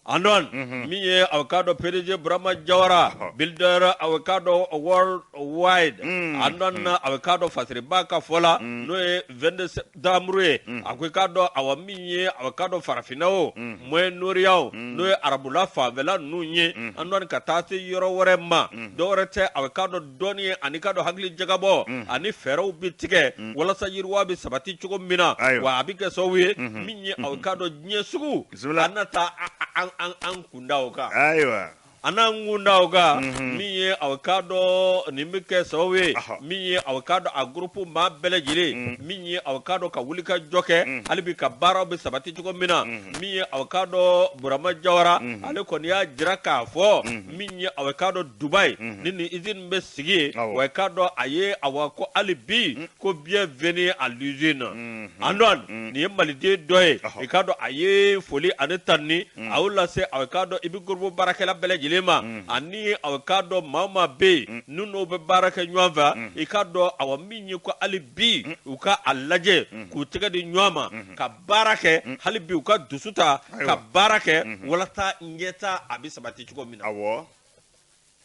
Antoine, min ye, aw k'a dɔn PDG Burama Jawara, Builder, aw k'a dɔn Worldwide. Antoine, aw k'a dɔn Fasiriba ka fɔ la, n'o ye 22 septembre ye, a ko i k'a dɔn, awa, min ye, aw k'a dɔn farafinna o, Moyen-Orient o, n'o ye arabula fanfɛla ninnu ye, Antoine, ka taa se yɔrɔ wɛrɛ ma, dɔ wɛrɛ tɛ, aw k'a dɔn dɔnni ye ani k'a dɔn hakili jagabɔ ani fɛɛrɛw bɛ tigɛ walasa yiriwa bɛ sabati cogo min na. Wa a bɛ kɛ sababu ye, min ye, aw k'a dɔn diɲɛ sugu an na taa an kunda o kan. An n'an kunda o kan, min ye, aw k'a dɔn nin bɛ kɛ sababu ye, min ye, aw k'a dɔn a groupe maa bɛɛ lajɛlen, min ye, aw k'a dɔn ka wuli ka jɔ kɛ hali bi ka baaraw bɛ sabati cogo min na. Min ye, aw k'a dɔn Burama Jawara, ale kɔni y'a jira k'a fɔ, min ye, aw k'a dɔn Dubayi ni nin usine bɛ sigi yen, wa i k'a dɔn a ye, awa, ko hali bi ko bienvenue à l'usine. Antoine, nin ye maliden dɔ ye, i k'a dɔn a ye foli ani tanuni a y'o lase, aw k'a dɔn i bɛ groupe baarakɛla bɛɛ lajɛlen ma, ani aw k'a dɔn maa o maa bɛ yen n'u bɛ baara kɛ ɲɔgɔn fɛ, i k'a dɔn, awa, min ye ko hali bi u ka a lajɛ k'u tɛgɛ di ɲɔgɔn ma ka baara kɛ hali bi, u ka dusu ta ka baara kɛ walasa ɲɛtaa a bɛ sabati cogo min na. Awɔ.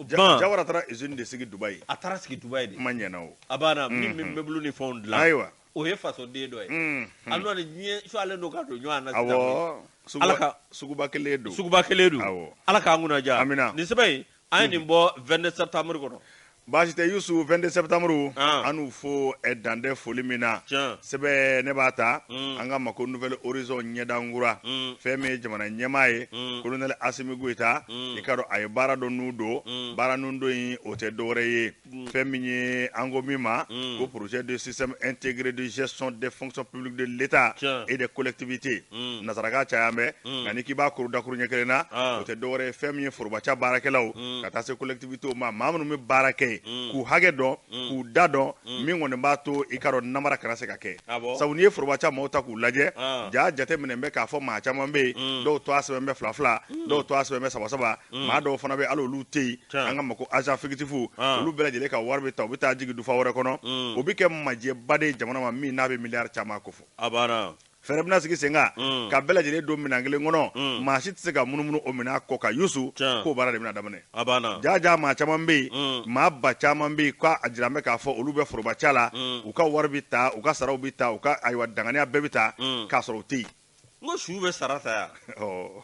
Jawara taara usine de sigi Dubayi. A taara sigi Dubayi de. Kuma ɲɛna o. A banna. Min bɛ meuble ni fɛnw dilan. O ye fasoden dɔ ye. Antoine, diɲɛ sualen don ka don ɲɔgɔn na sisan. Ala ka suguba kelen don. Suguba kelen don. Ala k'an kunna diya. Amina. Nin sɛbɛn in, an ye nin bɔ 22 septembre kɔnɔ. Baasi tɛ Yusu, 22 septembre, an n'u fo dantɛ foli min na. Sɛbɛn ne b'a ta, an ka ma ko Nouvel Horizon ɲɛdankura, fɛn min ye jamana ɲɛmaa ye, colonel Asimi Goyita, i ka dɔn a ye baara dɔ n'u don, baara nun don in, o tɛ dɔwɛrɛ ye, fɛn min ye an ko min ma ko projet de système intégré de gestion des fonctions publiques de l'État et des collectivités. Nasaraka caya bɛ nka n'i k'i b'a kuru dakuru ɲɛ kelen na, o tɛ dɔwɛrɛ ye, fɛn min ye forobaca baarakɛlaw ka taa se collectivités ma, maa minnu bɛ baara kɛ yen. ye, k'u hakɛ dɔn, k'u da dɔn, min kɔni b'a to i k'a dɔn namara kana se ka kɛ. Sabu n'i ye forobaca maaw ta k'u lajɛ, ja jate minɛ bɛ k'a fɔ maa caman bɛ yen, dɔw tɔgɔ sɛbɛn bɛ fila fila, dɔw tɔgɔ sɛbɛn bɛ saba saba, maa dɔw fana bɛ hali olu tɛ yen. An k'a ma ko agent fictif, olu bɛɛ lajɛlen ka wari bɛ ta, u bɛ taa jigin dufa wɛrɛ kɔnɔ. O bɛ kɛ majɛba de ye jamana ma min n'a bɛ miliyari caman ko fɔ. A banna. Fɛɛrɛ bɛna sigi sen kan ka bɛɛ lajɛlen don minɛn kelen kɔnɔ, maa si tɛ se ka munumunu o minɛn kɔ kan. Yusu, k'o baara de bɛna daminɛ. A banna. Ja maa caman bɛ yen, maa ba caman bɛ yen, k'a jira bɛ k'a fɔ olu bɛ forobaca la, u ka wari bɛ ta, u ka saraw bɛ ta, u ka ayiwa danganiya bɛɛ bɛ ta k'a sɔrɔ u tɛ yen. N ko su bɛ sara ta yan. Ɔ,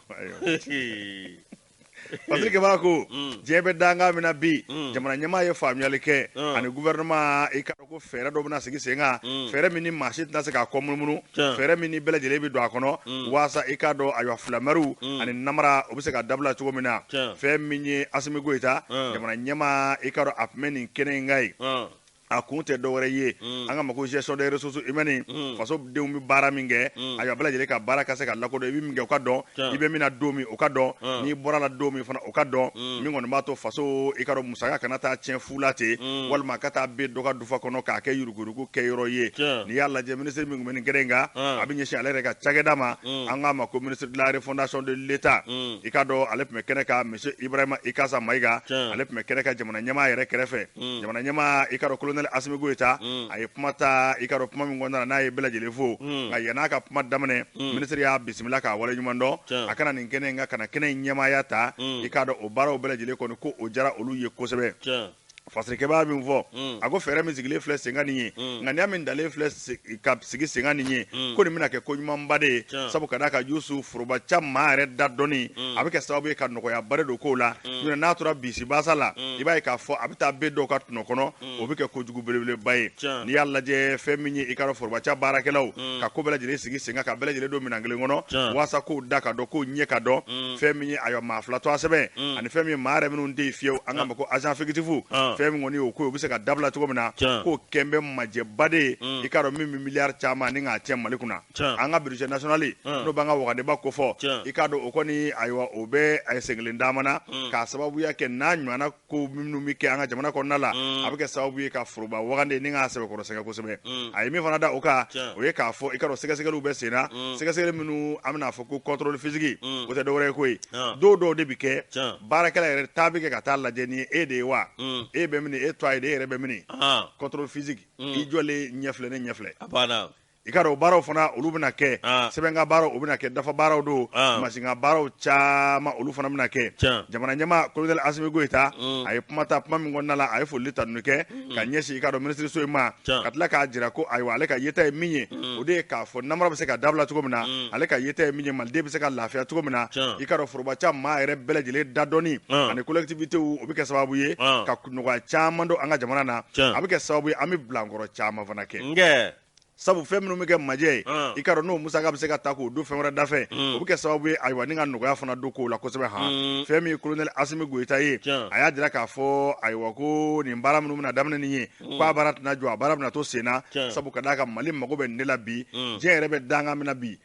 Patrick b'a ko diɲɛ bɛ dankan min na bi, jamana ɲɛmaa ye faamuyali kɛ ani gouvernement, i ka ko fɛɛrɛ dɔ bɛna sigi sen kan, fɛɛrɛ min ni maa si tɛna se k'a kɔ munumunu, fɛɛrɛ min ni bɛɛ lajɛlen bɛ don a kɔnɔ, waasa i k'a dɔn ayiwa filamɛriw ani namara o bɛ se ka dabila cogo min na. Fɛn min ye Asimi Goyita, jamana ɲɛmaa, i k'a dɔn a tun bɛ nin kɛnɛ in kan yen, a kun tɛ dɔwɛrɛ ye, an ka ma ko gestion des ressources humaines, faso denw bɛ baara min kɛ, ayiwa bɛɛ lajɛlen ka baara ka se ka lakodɔn, i bɛ min kɛ o ka dɔn, i bɛ min na don min o ka dɔn, n'i bɔra la don min fana o ka dɔn, min kɔni b'a to faso i ka dɔn musaka kana taa tiɲɛ fu la ten, walima ka taa ben dɔ ka dufa kɔnɔ k'a kɛ yuruguyurugu kɛyɔrɔ ye. N'i y'a lajɛ, minisiri min tun bɛ nin kɛnɛ in kan, a bɛ ɲɛsin ale yɛrɛ ka cakɛda ma, an k'a ma ko ministre de la refondation de l'État, i k'a dɔn ale tun bɛ kɛnɛ kan, monsieur Ibrahima Ikasa Mayiga, ale tun bɛ kɛnɛ kan jamana ɲɛmaa yɛrɛ kɛrɛfɛ. Jamana ɲɛmaa, i k'a dɔn colonel Asimi Goyita, a ye kuma ta, i k'a dɔn kuma min kɔnɔna na n'a ye bɛɛ lajɛlen fo. Nka yann'a ka kuma daminɛ, minisiri y'a bisimila k'a waleɲuman dɔn, a kana nin kɛnɛ in kan, ka na kɛnɛ in ɲɛmaaya ta. I k'a dɔn o baaraw bɛɛ lajɛlen kɔni ko o diyara olu ye kosɛbɛ. Fasirikɛbaa min fɔ, a ko fɛɛrɛ min sigilen filɛ sen kan nin ye, ŋaniya min dalen filɛ ka sigi sen kan nin ye, ko nin bɛna kɛ ko ɲumanba de ye, sabu ka d'a kan Yusu, forobaca maa yɛrɛ da dɔnni a bɛ kɛ sababu ye ka nɔgɔyaba de don kow la. N'a tora bisibasa la, i b'a ye k'a fɔ a bɛ taa ben dɔw ka tɔnɔ kɔnɔ, o bɛ kɛ kojugu belebeleba ye. N'i y'a lajɛ, fɛn min ye i ka dɔn forobaca baarakɛlaw ka ko bɛɛ lajɛlen sigi sen kan, ka bɛɛ lajɛlen don minɛn kelen kɔnɔ, waasa kow da ka dɔn, kow ɲɛ ka dɔn, fɛn min ye ayiwa maa fila tɔgɔ sɛbɛn ani fɛn min ye maa yɛrɛ minnu tɛ yen fiyewu, an k'a ma ko agent fictif, fɛn min kɔni y'o ko ye, o bɛ se ka dabila cogo min na, k'o kɛn bɛ majɛba de ye, i k'a dɔn min bɛ miliyari caman ni k'a tiɲɛ Mali kunna. An ka budget national, n'o b'an ka wagandeba kofɔ, i k'a dɔn o kɔni ayiwa o bɛ a ye sen kelen d'an na, k'a sababuya kɛ n'a ɲɔgɔnna ko minnu bɛ kɛ an ka jamana kɔnɔna la, a bɛ kɛ sababu ye ka foroba wagande ni k'a sɛbɛkɔrɔ sɛgɛn kosɛbɛ. A ye min fana da o kan, o ye k'a fɔ i k'a dɔn sɛgɛsɛgɛliw bɛ sen na, sɛgɛsɛgɛli minnu an bɛna fɔ ko contrôle physique, o tɛ dɔwɛrɛ ye koyi, dɔw dɔw de bɛ kɛ baarakɛla yɛrɛ taa bɛ kɛ ka taa lajɛ ni e de ye wa, e bɛ min, e tɔgɔ ye de, e yɛrɛ bɛ min, contrôle physique, i jɔlen ɲɛ filɛ, ne ɲɛ filɛ. I ka dɔn o baaraw fana olu bɛna kɛ, sɛbɛnka baaraw o bɛna kɛ, dafa baaraw don, masinka baaraw caman olu fana bɛna kɛ. Jamana ɲɛmaa colonel Asimi Goyita, a ye kuma ta, kuma min kɔnɔna la a ye foli tanuni kɛ ka ɲɛsin i ka dɔn minisiriso in ma, ka tila k'a jira ko ayiwa ale ka yeta ye min ye, o de ye k'a fɔ namara bɛ se ka dabila cogo min na, ale ka yeta ye min ye, maliden bɛ se ka lafiya cogo min na. I ka dɔn forobaca maa yɛrɛ bɛɛ lajɛlen da dɔnni ani collectivités, o bɛ kɛ sababu ye ka nɔgɔya caman don an ka jamana na, a bɛ kɛ sababu ye an bɛ bilankɔrɔ caman fana kɛ, sabu fɛn minnu bɛ kɛ majɛ ye, i ka dɔn n'o musaka bɛ se ka ta k'o don fɛn wɛrɛ dafɛ, o bɛ kɛ sababu ye ayiwa ni ka nɔgɔya fana don kow la kosɛbɛ. Han, fɛn min ye colonel Asimi Goyita ye, a y'a jira k'a fɔ ayiwa ko nin baara minnu bɛna daminɛ nin ye, k'a baara tɛna jɔ, a baara bɛna to sen na, sabu ka d'a kan Mali mago bɛ nin de la bi, diɲɛ yɛrɛ bɛ dankan min na bi,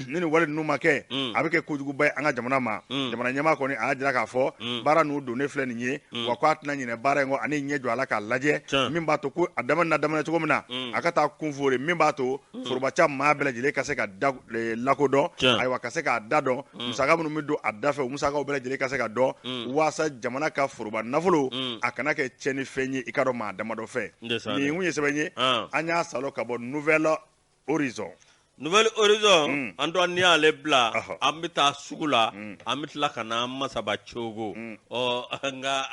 ni nin wale ninnu ma kɛ, a bɛ kɛ kojuguba ye an ka jamana ma. Jamana ɲɛmaa kɔni a y'a jira k'a fɔ baara ninnu donnen filɛ nin ye, wa k'a tɛna ɲinɛ baara in kɔ, ani ɲɛ jɔ a la k'a lajɛ, min b'a to ko a daminɛ daminɛ cogo min na, a ka taa kun fori, min b'a to forobaca maa bɛɛ lajɛlen ka se ka da lakodɔn, ayiwa ka se k'a da dɔn, musaka minnu bɛ don a da fɛ, o musakaw bɛɛ lajɛlen ka se ka dɔn, waasa jamana ka foroba nafolo a kana kɛ tiɲɛnifɛn ye i ka dɔn maa damadɔ fɛ. Nin kun ye sɛbɛn ye, an y'a salo ka bɔ Nouvel Horizon. Nouvel Horizon, an dɔn n'i y'ale bila, an bɛ taa sugu la, an bɛ tila ka na Masaba Cogo. Ɔ nka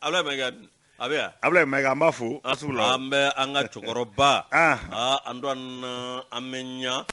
Abulayi Mayiga, a bɛ yan. Abulayi Mayiga, an b'a fo sugu la. An bɛ an ka cɛkɔrɔba, an dɔn an bɛ ɲa,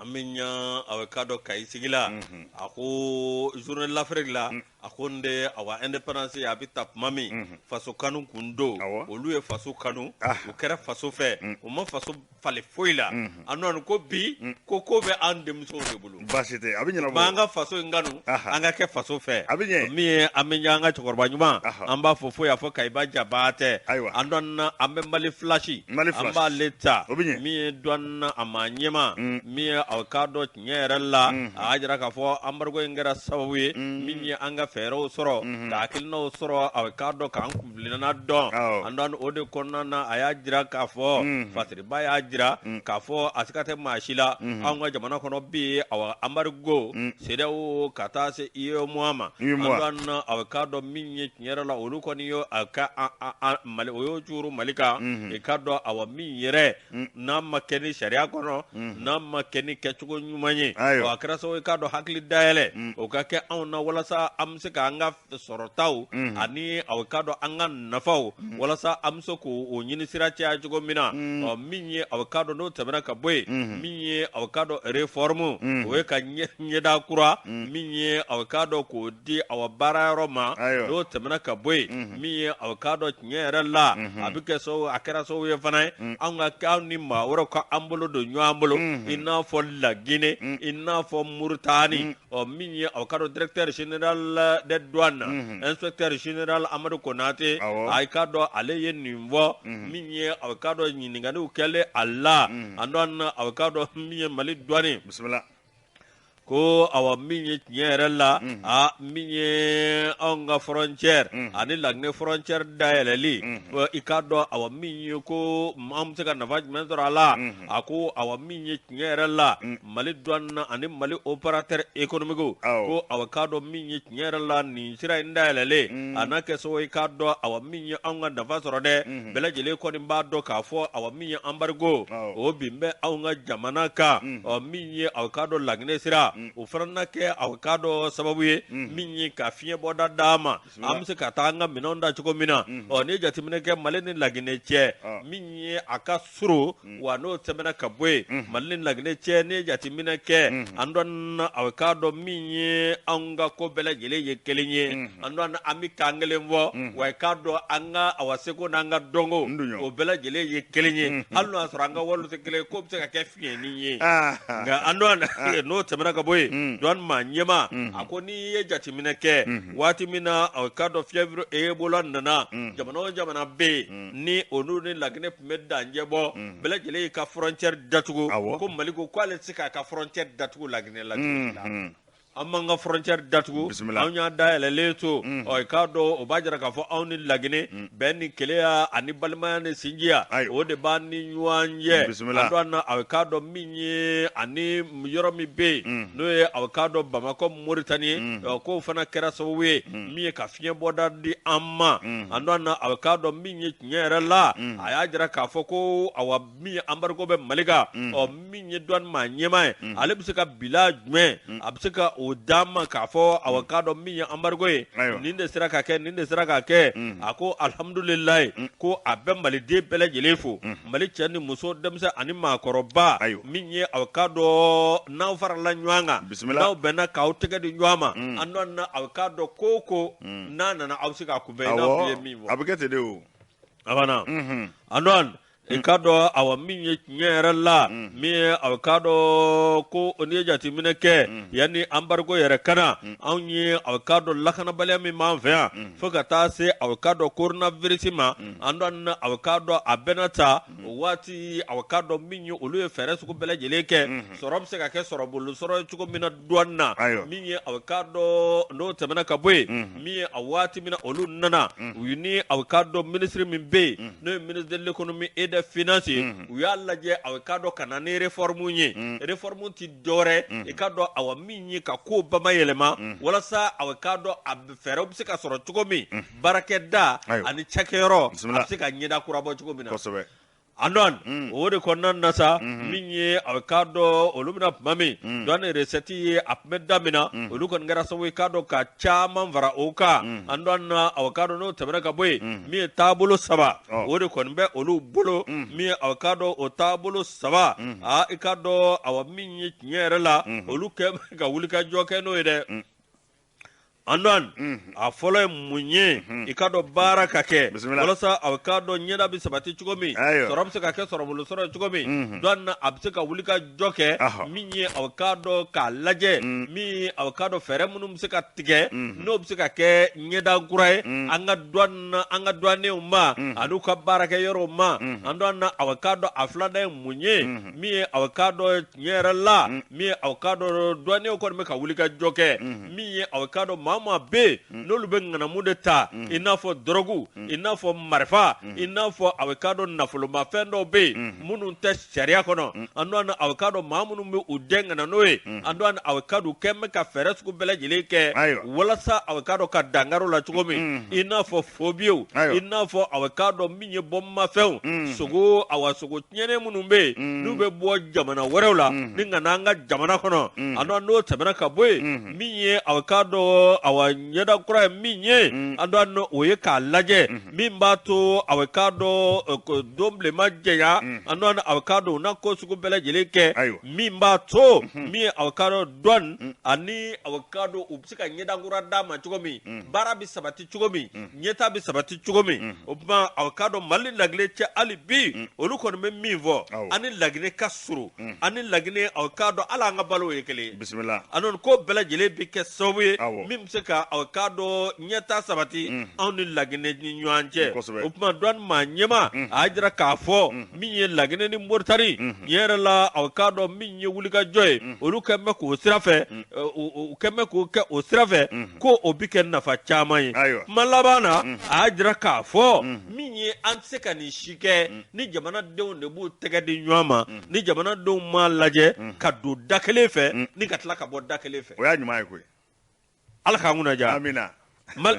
an bɛ ɲa a bɛ k'a dɔn Kayi sigi la, a ko journée de l'Afrique la, a ko n de awa indépendance a bɛ ta tuma min, faso kanu kun don, olu ye faso kanu, u kɛra faso fɛ, u ma faso falen foyi la. An nɔ ko bi ko ko bɛ an denmusow de bolo. Baasi tɛ, a bɛ ɲɛnabɔ. An ka faso in kanu, an ka kɛ faso fɛ. A bɛ ɲɛ. Min ye an bɛ an ka cɛkɔrɔba ɲuman, an b'a fɔ fo y'a fɔ Kayiba Jaba. Jabatɛ. Ayiwa. An dɔn an bɛ Mali Flash. Mali Flash. An b'ale ta. O bɛ ɲɛ. Min ye douane a maa ɲɛmaa. Min ye aw k'a dɔn tiɲɛ yɛrɛ la. A y'a jira k'a fɔ embargo in kɛra sababu ye. Min ye an ka fɛɛrɛw sɔrɔ. Ka hakilinaw sɔrɔ aw k'a dɔn k'an kuntilenna dɔn. Awɔ. An dɔn o de kɔnɔna na a y'a jira k'a fɔ. Fasiriba y'a jira k'a fɔ a siga tɛ maa si la. Anw ka jamana kɔnɔ bi awa embargo. CEDEAO ka taa se UEMOA ma. UEMOA. An dɔn aw k'a dɔn min ye tiɲɛ yɛrɛ la olu kɔni ye a ka Mali o y'o cuuru Mali kan. I k'a dɔn awa min yɛrɛ n'a ma kɛ ni sariya kɔnɔ n'a ma kɛ ni kɛcogo ɲuman ye. Ayiwa. A kɛra sababu ye k'a dɔn hakili dayɛlɛ o ka kɛ anw na walasa an bɛ se k'an ka sɔrɔtaw ani aw k'a dɔn an ka nafaw walasa an bɛ se k'o ɲini sira caya cogo min na. Ɔ min ye aw k'a dɔn n'o tɛmɛna ka bɔ yen min ye aw k'a dɔn réforme o ye ka ɲɛda kura min ye aw k'a dɔn k'o di aw baara yɔrɔ ma. Ayiwa. N'o tɛmɛna ka bɔ yen min ye aw k'a dɔn tiɲɛ yɛrɛ la a bɛ kɛ sababu a kɛra sababu ye fana ye anw ka anw ni maa wɛrɛw ka an bolo don ɲɔgɔn bolo i n'a fɔ Laginɛ i n'a fɔ Mauritanie. Ɔ min ye aw k'a dɔn directeur général des douanes inspecteur général Amadu Konate. Awɔ. A k'a dɔn ale ye nin fɔ min ye aw k'a dɔn ɲininkaliw kɛlen a la an dɔn aw k'a dɔn min ye Mali douane Bisimila. ko awa min ye tiɲɛ yɛrɛ la a min ye anw ka frontière ani Laginɛ frontière dayɛlɛli i k'a dɔn awa min ye ko an bɛ se ka nafa jumɛn sɔrɔ a la. A ko awa min ye tiɲɛ yɛrɛ la Mali douane ani Mali opérateur économique Awɔ. ko awa k'a dɔn min ye tiɲɛ yɛrɛ la nin sira in dayɛlɛlen a n'a kɛ sababu ye k'a dɔn awa min ye anw ka nafa sɔrɔ dɛ. Bɛɛ lajɛlen kɔni b'a dɔn k'a fɔ awa min ye embargo Awɔ. o bin bɛ anw ka jamana kan. Ɔ min ye aw k'a dɔn Laginɛ sira o fana na kɛ aw k'a dɔn sababu ye min ye ka fiɲɛ bɔda d'an ma an bɛ se ka taa an ka minɛnw da cogo min na. Ɔ n'i ye jateminɛ kɛ Mali ni Laginɛ cɛ min ye a ka surun wa n'o tɛmɛna ka bɔ yen Mali ni Laginɛ cɛ n'i ye jateminɛ kɛ an dɔn aw k'a dɔn min ye anw ka ko bɛɛ lajɛlen ye kelen ye an dɔn an bɛ kan kelen fɔ wa i k'a dɔn an ka awa seko n'an ka dɔnko N dun ɲɔ. o bɛɛ lajɛlen ye kelen ye hali n'o y'a sɔrɔ an ka wariw tɛ kelen ye ko bɛ se ka kɛ fiɲɛni ye. Nka an dɔn n'o tɛmɛna ka bɔ yen douane maa ɲɛmaa a ko n'i ye jateminɛ kɛ waati min na a k'a dɔn fièvre Ebola nana jamana o jamana bɛ yen ni olu ni Laginɛ tun bɛ dancɛ bɔ bɛɛ lajɛlen y'i ka frontière datugu. Awɔ. Ko Mali ko k'ale tɛ se k'a ka frontière datugu Laginɛ la cogo si la. An b'an ka frontière datugu. Bisimila. Anw y'a dayɛlɛlen to. Ɔ i k'a dɔn o b'a jira k'a fɔ anw ni Laginɛ bɛn ni kelenya ani balimaya ni sinjiya Ayiwa. o de b'an ni ɲɔgɔn cɛ. Bisimila. An dɔn a k'a dɔn min ye ani yɔrɔ min bɛ yen n'o ye a k'a dɔn Bamakɔ Moritani ɔ k'o fana kɛra sababu ye min ye ka fiɲɛ bɔda di an ma. An dɔn a k'a dɔn min ye tiɲɛ yɛrɛ la a y'a jira k'a fɔ ko awa min ye embargo bɛ Mali kan. Ɔ min ye douane maa ɲɛmaa ye ale bɛ se ka bila jumɛn a bɛ se ka o d'an ma k'a fɔ awa k'a dɔn min ye embargo ye Ayiwa. nin de sera ka kɛ nin de sera ka kɛ. A ko alihamudulilayi ko a bɛ maliden bɛɛ lajɛlen fo Mali cɛ ni muso denmisɛn ani maakɔrɔba. Ayiwa. Min ye aw k'a dɔn n'aw farala ɲɔgɔn kan Bisimila. n'aw bɛnna k'aw tɛgɛ di ɲɔgɔn ma an dɔn na aw k'a dɔn ko o ko n'a nana aw bɛ se k'a kunbɛn i n'a fɔ i ye Awɔ. min fɔ. A bɛ kɛ ten de o. A banna. An dɔn i k'a dɔn awa min ye tiɲɛ yɛrɛ la min ye aw k'a dɔn ko n'i ye jateminɛ kɛ yanni embargo yɛrɛ ka na anw ye aw k'a dɔn lakanabaliya min b'an fɛ yan fo ka taa se aw k'a dɔn coronavirus ma. An dɔn aw k'a dɔn a bɛna ta o waati aw k'a dɔn min ye olu ye fɛɛrɛ sugu bɛɛ lajɛlen kɛ sɔrɔ bɛ se ka kɛ sɔrɔbolo sɔrɔ ye cogo min na douane na. Ayiwa. Min ye aw k'a dɔn n'o tɛmɛna ka bɔ yen min ye a waati min na olu nana u ni aw k'a dɔn ministre min bɛ yen n'o ye ministre de l'économie et des finances ye u y'a lajɛ aw k'a dɔn ka na ni réforme ye. Réforme ti dɔwɛrɛ i k'a dɔn awa min ye ka ko bama yɛlɛma walasa aw k'a dɔn a fɛɛrɛw bɛ se ka sɔrɔ cogo min baarakɛda Ayiwa. ani cakɛyɔrɔ a Bisimila. bɛ se ka ɲɛda kura bɔ cogo min na. Kosɛbɛ. An dɔn o de kɔnɔna na sa min ye a k'a dɔn olu bɛna tuma min douane recette ye a tun bɛ daminɛ olu kɔni kɛra sababu ye k'a dɔn ka caman fara o kan. An dɔn na a k'a dɔn n'o tɛmɛna ka bɔ yen min ye taabolo saba o de kɔni bɛ olu bolo min ye a k'a dɔn o taabolo saba aa i k'a dɔn awa min ye tiɲɛ yɛrɛ la olu kɛ ka wulikajɔ kɛ n'o ye dɛ. Antoine, a fɔlɔ ye mun ye? I k'a dɔn baara ka kɛ walasa a k'a dɔn ɲɛda bɛ sabati cogo min, sɔrɔ bɛ se ka kɛ sɔrɔbolo sɔrɔ ye cogo min. Douane a bɛ se ka wuli ka jɔ kɛ min ye, a k'a dɔn k'a lajɛ min, a k'a dɔn fɛɛrɛ minnu bɛ se ka tigɛ, n'o bɛ se ka kɛ ɲɛda kura ye an ka douane, an ka douaniers ma an'u ka baarakɛ yɔrɔw ma. Antoine, a k'a dɔn a filanan ye mun ye? Min ye, a k'a dɔn tiɲɛ yɛrɛ la, min ye, a k'a dɔn douaniers kɔni bɛ ka wuli ka jɔ kɛ min ye, a k'a dɔn maa o maa bɛ yen n'olu bɛ ŋanamu de ta, i n'a fɔ dɔrɔgu, i n'a fɔ marifa, i n'a fɔ a k'a dɔn nafolomafɛn dɔw bɛ yen minnu tɛ sariya kɔnɔ. Antoine, a k'a dɔn maa minnu bɛ u den ka na n'o ye, Antoine, a k'a dɔn u kɛn bɛ ka fɛɛrɛ sugu bɛɛ lajɛlen kɛ walasa a k'a dɔn ka dankari o la cogo min, i n'a fɔ faux billets, i n'a fɔ a k'a dɔn min ye bɔnmafɛnw, sogo, awa sogo tiɲɛnen minnu bɛ yen n'u bɛ bɔ jamana wɛrɛw la ni ka na an ka jamana kɔnɔ. Antoine, n'o tɛmɛna ka bɔ yen, min ye, a k'a dɔn awa ɲɛda kura ye min ye, Antoine, o ye k'a lajɛ min b'a to a k'a dɔn don bilenma jɛya. Antoine, a k'a dɔn u na ko sugu bɛɛ lajɛlen kɛ min b'a to min ye, a k'a dɔn douane ani a k'a dɔn u bɛ se ka ɲɛda kura d'a ma cogo min, baara bɛ sabati cogo min, ɲɛta bɛ sabati cogo min. O tuma, a k'a dɔn Mali Laginɛ cɛ hali bi, olu kɔni bɛ min fɔ, ani Laginɛ ka surun, ani Laginɛ, a k'a dɔn hali an ka balo ye kelen ye. Bisimila. A ko bɛɛ lajɛlen bɛ kɛ sababu ye min bɛ se ka a k'a dɔn ɲɛta sabati anw ni Laginɛ ni ɲɔgɔn cɛ. O tuma, douane maa ɲɛmaa a y'a jira k'a fɔ min ye Laginɛ ni Moritani tiɲɛ yɛrɛ la, a k'a dɔn min ye wulikajɔ ye, olu kɛn bɛ k'o sira fɛ, u kɛn bɛ k'o kɛ o sira fɛ, ko o bɛ kɛ nafa caman ye. Kuma laban na, a y'a jira k'a fɔ min ye, an tɛ se ka nin si kɛ ni jamanadenw de b'u tɛgɛ di ɲɔgɔn ma, ni jamanadenw m'a lajɛ ka don da kelen fɛ ni ka tila ka bɔ da kelen fɛ. O y'a ɲuman ye koyi. Ala k'an kunna diya. Amina.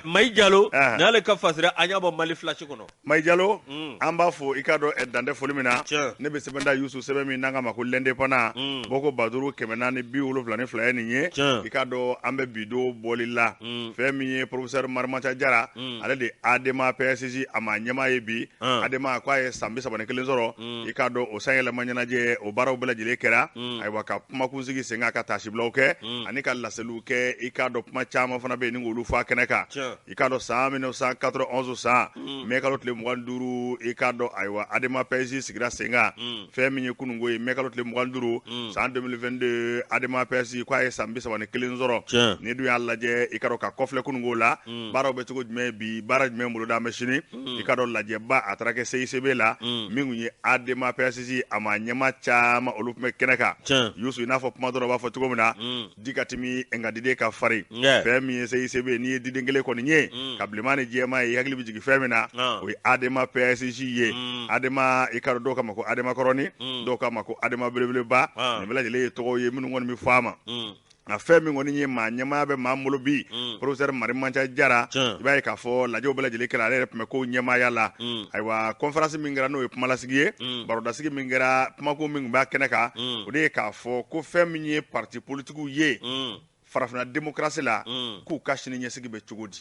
Mayi Jalo n'ale ka fasira, an y'a bɔ Mali Flash kɔnɔ. Mayi Jalo, an b'a fo. I k'a dɔn dantɛ foli min na, ne bɛ sɛbɛn da Yusu, sɛbɛn min n'an k'a ma ko L'Indépendant, bɔko 5472 ye nin ye. I k'a dɔn an bɛ bi don bɔli la, fɛn min ye, professeur Marimanca Jara, ale de ADEMA PSJ a ma ɲɛmaa ye bi. ADEMA k'a ye san 31 sɔrɔ. I k'a dɔn o san yɛlɛma ɲɛnajɛ, o baaraw bɛɛ lajɛlen kɛra, ayiwa, ka kumakunsigi sen kan, ka taasibilaw kɛ ani ka laseliw kɛ. I k'a dɔn kuma caman fana bɛ yen ni k'olu fɔ a kɛnɛ kan. I k'a dɔn san 1991 san mai kalo tile 25, i k'a dɔn ayiwa, ADEMA PSJ sigira sen kan. Fɛn min ye kununko ye, mai kalo tile 25 san 2022, ADEMA PSJ k'a ye san 31 sɔrɔ. Ni dun y'a lajɛ, i k'a dɔn ka kɔfilɛ kununko la, baaraw bɛ cogo jumɛn bi, baara jumɛn boloda an bɛ sini? I k'a dɔn lajɛba a taara kɛ CICB la, min kun ye ADEMA PSJ a ma ɲɛmaa caman, olu tun bɛ kɛnɛ kan. Yusu, i n'a fɔ kuma dɔrɔn b'a fɔ cogo min na, di ka timi nka diden ka farin. Fɛn min ye CICB, n'i ye diden kelen kɔni ye ka bilenman ni jɛman ye, i hakili bɛ jigin fɛn min na, o ye ADEMA PSJ ye. ADEMA, i k'a dɔn dɔw k'a ma ko ADEMA kɔrɔni, dɔw k'a ma ko ADEMA belebeleba, nin bɛɛ lajɛlen ye tɔgɔw ye minnu kɔni bɛ fɔ a ma. Nka fɛn min kɔni ye maa ɲɛmaaya bɛ maa bolo bi, professeur Marimanca Jara, i b'a ye k'a fɔ lajɛw bɛɛ lajɛlen kɛra, ale yɛrɛ tun bɛ ko ɲɛmaaya la. Ayiwa, conférence min kɛra, n'o ye kumalasigi ye, barodasigi min kɛra, kumako min tun b'a kɛnɛ kan, o de ye k'a fɔ ko fɛn min ye parti politiques ye farafinna démocratie la, k'u ka sini ɲɛsigi bɛ cogo di?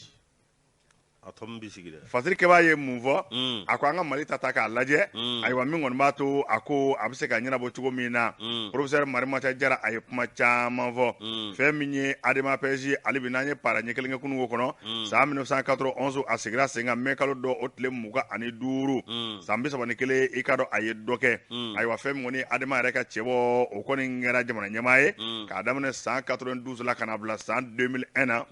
A tɔ min bɛ sigi dɛ. Fasiri kɛbaa ye mun fɔ? A ko an ka Mali ta ta k'a lajɛ, ayiwa, min kɔni b'a to a ko a bɛ se ka ɲɛnabɔ cogo min na. Professeur Marimanca Jara, a ye kuma caman fɔ. Fɛn min ye ADEMA PSG, hali bi n'an ye para ɲɛ kelen kɛ kununko kɔnɔ, san 1991 a sigira sen kan mai kalo dɔ o tile 25, san 31, i k'a dɔn a ye dɔ kɛ. Ayiwa, fɛn min kɔni ye ADEMA yɛrɛ ka cɛbɔ, o kɔni kɛra jamana ɲɛmaa ye k'a daminɛ san 92 la ka na bila san 2001 na,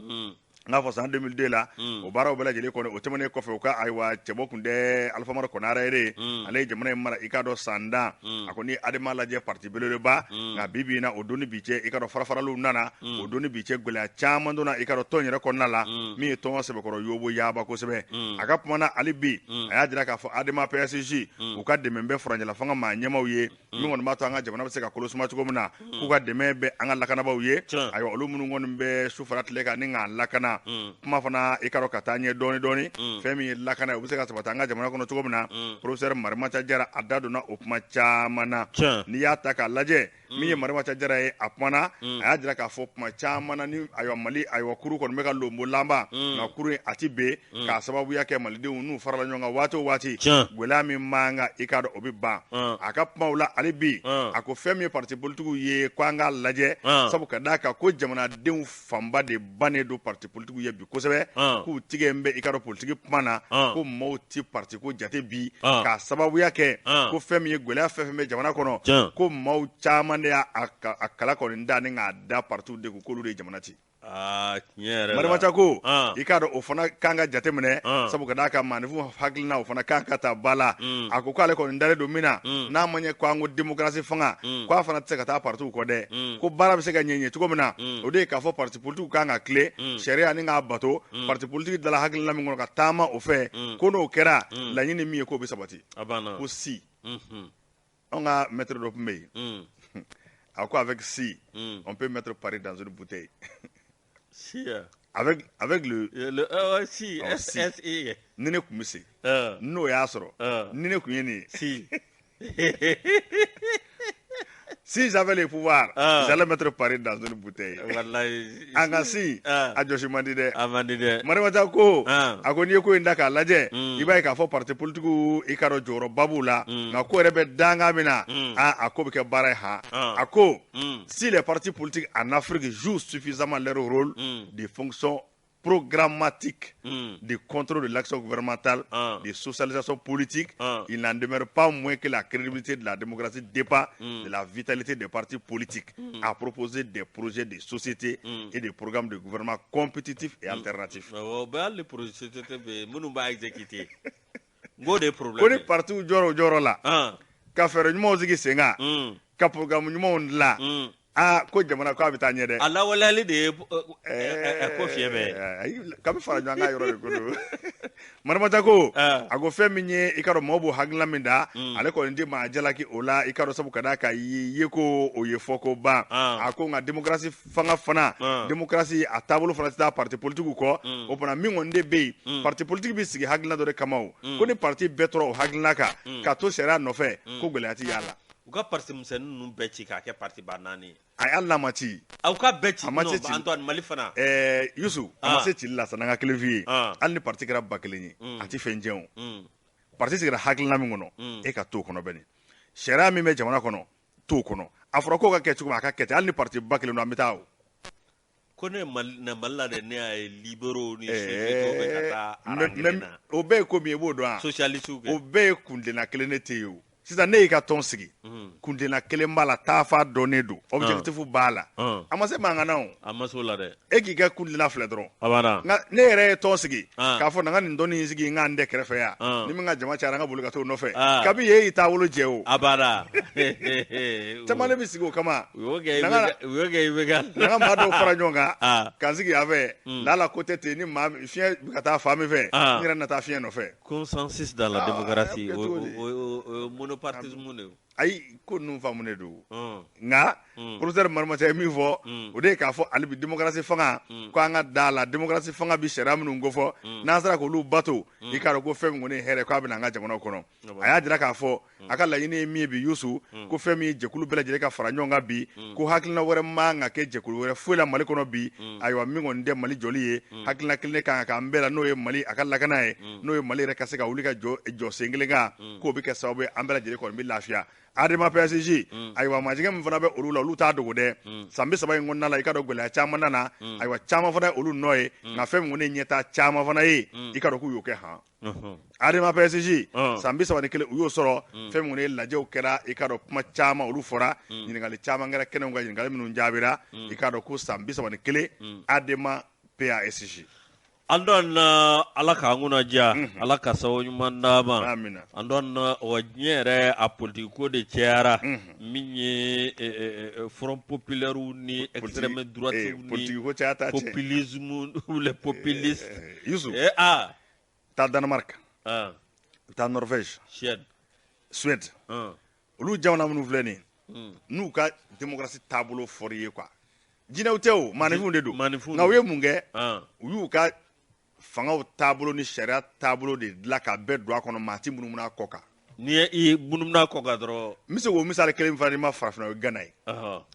n k'a fɔ san 2002 la. O baaraw bɛɛ lajɛlen kɔni, o tɛmɛnen kɔfɛ, u ka ayiwa cɛbɔ kun tɛ Alifa Umaru Konare yɛrɛ, ale ye jamana in mara, i k'a dɔn san 10. A ko ni ADEMA lajɛ, parti belebeleba, nka bi bi in na, o don ni bi cɛ, i k'a dɔn farafaraliw nana. O don ni bi cɛ, gɛlɛya caman donna, i k'a dɔn tɔn yɛrɛ kɔnɔna la, min ye tɔn sɛbɛkɔrɔ yobo yaaba kosɛbɛ. A ka kuma na hali bi, a y'a jira k'a fɔ ADEMA PSG, u ka dɛmɛ bɛ furancɛla fanga maa ɲɛmaw ye, min kɔni b'a to an ka jamana bɛ se ka kolo suma cogo min na, k'u ka dɛmɛ bɛ an ka lakanabaaw ye, ayiwa, olu minnu kɔni bɛ su fara tile kan ni k'an lakana. Kuma fana, i k'a dɔn ka taa ɲɛ dɔɔni dɔɔni, fɛn min ye lakana ye, u bɛ se ka sabati an ka jamana kɔnɔ cogo min na, professeur Marimanca Jara a da donna o kuma caman na. N'i y'a ta k'a lajɛ, min ye Marimanca Jara ye, a kumana, a y'a jira k'a fɔ kuma caman na ni ayiwa Mali, ayiwa, kuru kɔni bɛ ka lonbo lanba, nka kuru in a ti ben, k'a sababuya kɛ malidenw n'u farala ɲɔgɔn kan waati o waati, gɛlɛya min man kan, i k'a dɔn o bɛ ban. A ka kumaw la hali bi, a ko fɛn min ye parti politiques ye, ko an k'a lajɛ, sabu ka d'a kan ko jamanadenw fanba de bannen don parti. politikiw ye bi kosɛbɛ, k'u tigɛ bɛ i ka dɔn politiki kuma na, ko maaw tɛ parti ko jate bi, k'a sababuya kɛ ko fɛn min ye gɛlɛya fɛn fɛn bɛ jamana kɔnɔ, ko maaw caman de y'a a kala kɔni da ni k'a da partiw de kun, k'olu de ye jamana ci. Marimaca ko i k'a dɔn o fana kan ka jateminɛ, sabu ka d'a kan maaninfin hakilina o fana kan ka ta ba la. A ko k'ale kɔni dalen don min na, n'a ma ɲɛ ko an ko démocratie fanga, k'a fana tɛ se ka taa partiw kɔ dɛ, ko baara bɛ se ka ɲɛ cogo min na, o de ye k'a fɔ parti politique kan ka tilen sariya ni k'a bato, parti politique dala hakilina min kɔnɔ ka taama o fɛ, ko n'o kɛra laɲini min ye k'o bɛ sabati. Ko si anw ka maître dɔ tun bɛ yen, a ko avec si on peut mettre Paris dans une bouteille. Si. Avec le. Si, S, S, I. Ni ne kun bɛ se. N'o y'a sɔrɔ. Ni ne kun ye nin ye. Si. Si j'avais le pouvoir, j'allais mettre Paris dans une bouteille. Wallahi. An ka si, a jɔsi man di dɛ. A man di dɛ. Marimaca ko, a ko n'i ye ko in da k'a lajɛ, i b'a ye k'a fɔ parti politique i ka dɔn jɔyɔrɔba b'u la, nka ko yɛrɛ bɛ dankan min na, a ko bɛ kɛ baara ye han. A ko, si les partis politiques en Afrique jouent suffisamment leur rôle de fonction programmatique de contrôle de l'action gouvernementale, de socialisation politique, il n'en demeure pas moins que la crédibilité de la démocratie dépend de la vitalité des partis politiques à proposer des projets de société et des programmes de gouvernement compétitifs et alternatifs. Les projets de société, nous va exécuter. Gros problème. Ko ni parti jɔrɔ jɔrɔ la, ka fɛɛrɛ ɲumanw sigi sen kan, ka programme ɲumanw dilan, aa ko jamana ko a bɛ taa ɲɛ dɛ. A lawaleyali de ye ko fiɲɛ bɛɛ. Kabi fara ɲɔgɔn kan yɔrɔ de ko don. Marimaca ko, a ko fɛn min ye i ka dɔn maaw b'o hakilina min da, ale kɔni tɛ maa jalaki o la, i ka dɔn sabu ka d'a kan ye ko o ye fɔ ko ban. A ko nka démocratie fanga fana, démocratie a taabolo fana tɛ taa parti politique kɔ. O fana min kɔni de bɛ yen, parti politique bɛ sigi hakilina dɔ de kama o. Ko ni parti bɛɛ tora o hakilina kan, ka to sariya nɔfɛ, ko gɛlɛya ti y'a la. U ka parti misɛnnin ninnu bɛɛ ci k'a kɛ parti ba naani ye. Ayi, hali n'a ma ci. Aw ka bɛɛ ci. A ma se ci. Antoine, Mali fana. Yusu, a ma se cili la sa, n'an ka kelen f'i ye. Hali ni parti kɛra 1000 ye, a ti fɛn tiɲɛ o. Parti sigira hakilina min kɔnɔ, e ka t'o kɔnɔ bɛni. Sariya min bɛ jamana kɔnɔ, t'o kɔnɔ. A fɔra k'o ka kɛ cogo min, a ka kɛ ten. Hali ni parti 1000 don, an bɛ taa o. Ko ne Mali la dɛ, ne y'a ye libéraux ni sociétés bɛ ka taa rang kelen na. O bɛɛ ye ko min ye, i b'o dɔn wa? Socialistes kɛ. O bɛɛ ye kuntilenna kelen ne tɛ yen o. Sisan ne y'i ka tɔn sigi, kuntilenna kelen b'a la, taafa dɔnnen don, objectif b'a la. A ma se mankan na o. A ma se o la dɛ. E k'i ka kuntilenna filɛ dɔrɔn. A banna. Nka ne yɛrɛ ye tɔn sigi, k'a fɔ na n ka nin tɔn in sigi n k'an dɛ kɛrɛfɛ yan, ni min ka jama cayara n ka boli ka t'o nɔfɛ. Kabi yen y'i taabolo jɛ o. A banna. Caman de bɛ sigi o kama. U y'o kɛ IBK. Na n ka maa dɔw fara ɲɔgɔn kan, k'an sigi yan fɛ, lala ko tɛ ten, ni maa fiɲɛ bɛ ka taa fan min fɛ, n yɛrɛ na taa fiɲɛ nɔfɛ. Consensus dans la démocratie, o monopartisme de. Ayi, ko ninnu faamu de don. Nka professeur Marimaca ye min fɔ, o de ye k'a fɔ hali bi démocratie fanga, ko an ka da la, démocratie fanga bi sariya minnu kofɔ, n'an sera k'olu bato, i k'a dɔn ko fɛn min kɔni ye hɛrɛ k'a bɛ na an ka jamanaw kɔnɔ. A y'a jira k'a fɔ a ka laɲini ye min ye bi Yusu, ko fɛn min ye jɛkulu bɛɛ lajɛlen ka fara ɲɔgɔn kan bi, ko hakilina wɛrɛ man ka kɛ jɛkulu wɛrɛ foyi la Mali kɔnɔ bi, ayiwa min kɔni tɛ Mali jɔli ye, hakilina kelen kan ka k'an bɛɛ la, n'o ye Mali a ka lakana ye, n'o ye Mali yɛrɛ ka se ka wuli ka jɔ sen kelen kan, k'o bɛ kɛ sababu ye an bɛɛ lajɛlen kɔni bɛ lafiya. ADEMA PSG, ayiwa majigɛ min fana bɛ olu la, olu t'a dogo dɛ. San 30 in kɔnɔna la, i ka dɔn gɛlɛya caman nana, ayiwa caman fana ye olu nɔ ye, nka fɛn min kɔni ye ɲɛtaa caman fana ye, i ka dɔn k'u y'o kɛ han. ADEMA PSG, san 31 u y'o sɔrɔ, fɛn min kɔni ye lajɛw kɛra, i ka dɔn kuma caman olu fɔra, ɲininkali caman kɛra kɛnɛw kan, ɲininkali minnu jaabira, i ka dɔn ko san 31 ADEMA PSG. Antoine, Ala k'an kunna diya, Ala ka sababu ɲuman d'an ma. Antoine, wa diɲɛ yɛrɛ a politique ko de cayara, min ye front populaire ni extrême droite ni populisme ou les populistes. Youssou, taa Danemark, taa Norvège, Suède, olu jamana minnu filɛ nin ye, n'u ka démocratie taabolo fɔr'i ye quoi. Jinɛw tɛ o, maaninfinw de don. Nka u ye mun kɛ? U y'u ka fangaw taabolo ni sariya taabolo de dilan ka bɛɛ don a kɔnɔ, maa ti munumunu a kɔ kan. N'i ye i munumunu a kɔ kan dɔrɔn. N bɛ se k'o misali kelen min fana di ma farafinna, o ye Gana ye.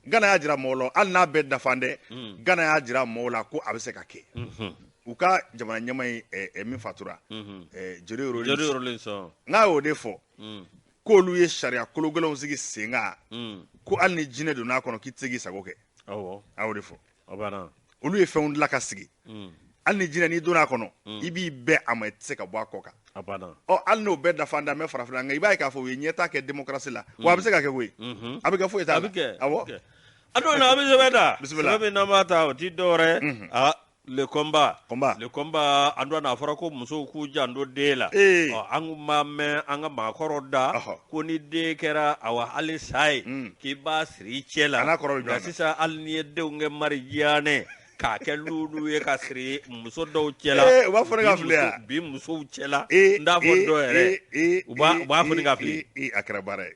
Gana y'a jira mɔgɔw la, hali n'a bɛɛ dafa dɛ, Gana y'a jira mɔgɔw la ko a bɛ se ka kɛ. U ka jamana ɲɛmaa ye min fatura, Jerry Rawlings. N'a y'o de fɔ, k'olu ye sariya kolo gɛlɛnw sigi sen kan, ko hali ni jinɛ donna a kɔnɔ k'i tɛ se k'i sago kɛ. Awɔ. A y'o de fɔ. A banna. Olu ye fɛnw dilan ka sigi. Hali ni jinɛ n'i donna a kɔnɔ, i b'i bɛn a ma, i tɛ se ka bɔ a kɔ kan. A banna. Ɔ, hali n'o bɛɛ dafa an da mɛ farafinna, nka i b'a ye k'a fɔ u ye ɲɛtaa kɛ démocratie la wa. A bɛ se ka kɛ koyi, a bɛ kɛ, foyi t'a A la. bɛ kɛ. Awɔ. A dɔw la, a bɛ sɛbɛn ta. Bisimila. Sɛbɛn min n'an b'a ta, o ti dɔwɛrɛ ye, a Le Combat. Combat. Le Combat, an dɔn a fɔra ko musow k'u janto den la. Ɔ, an kun b'a mɛn an ka maakɔrɔw da ko ni den kɛra, awa, hali sa ye, k'i b'a siri i cɛ la. A n'a kɔrɔ bɛ ɲɔgɔn Nka na. sisan, hali n'i ye denw kɛ marijiyanɛ k'a kɛ lulu ye ka siri muso dɔw cɛ la. U b'a fɔ ne ka Bi fili yan. Bi musow cɛ la, n t'a fɔ dɔw yɛrɛ, u b'a fɔ ne ka fili. A kɛra baara ye.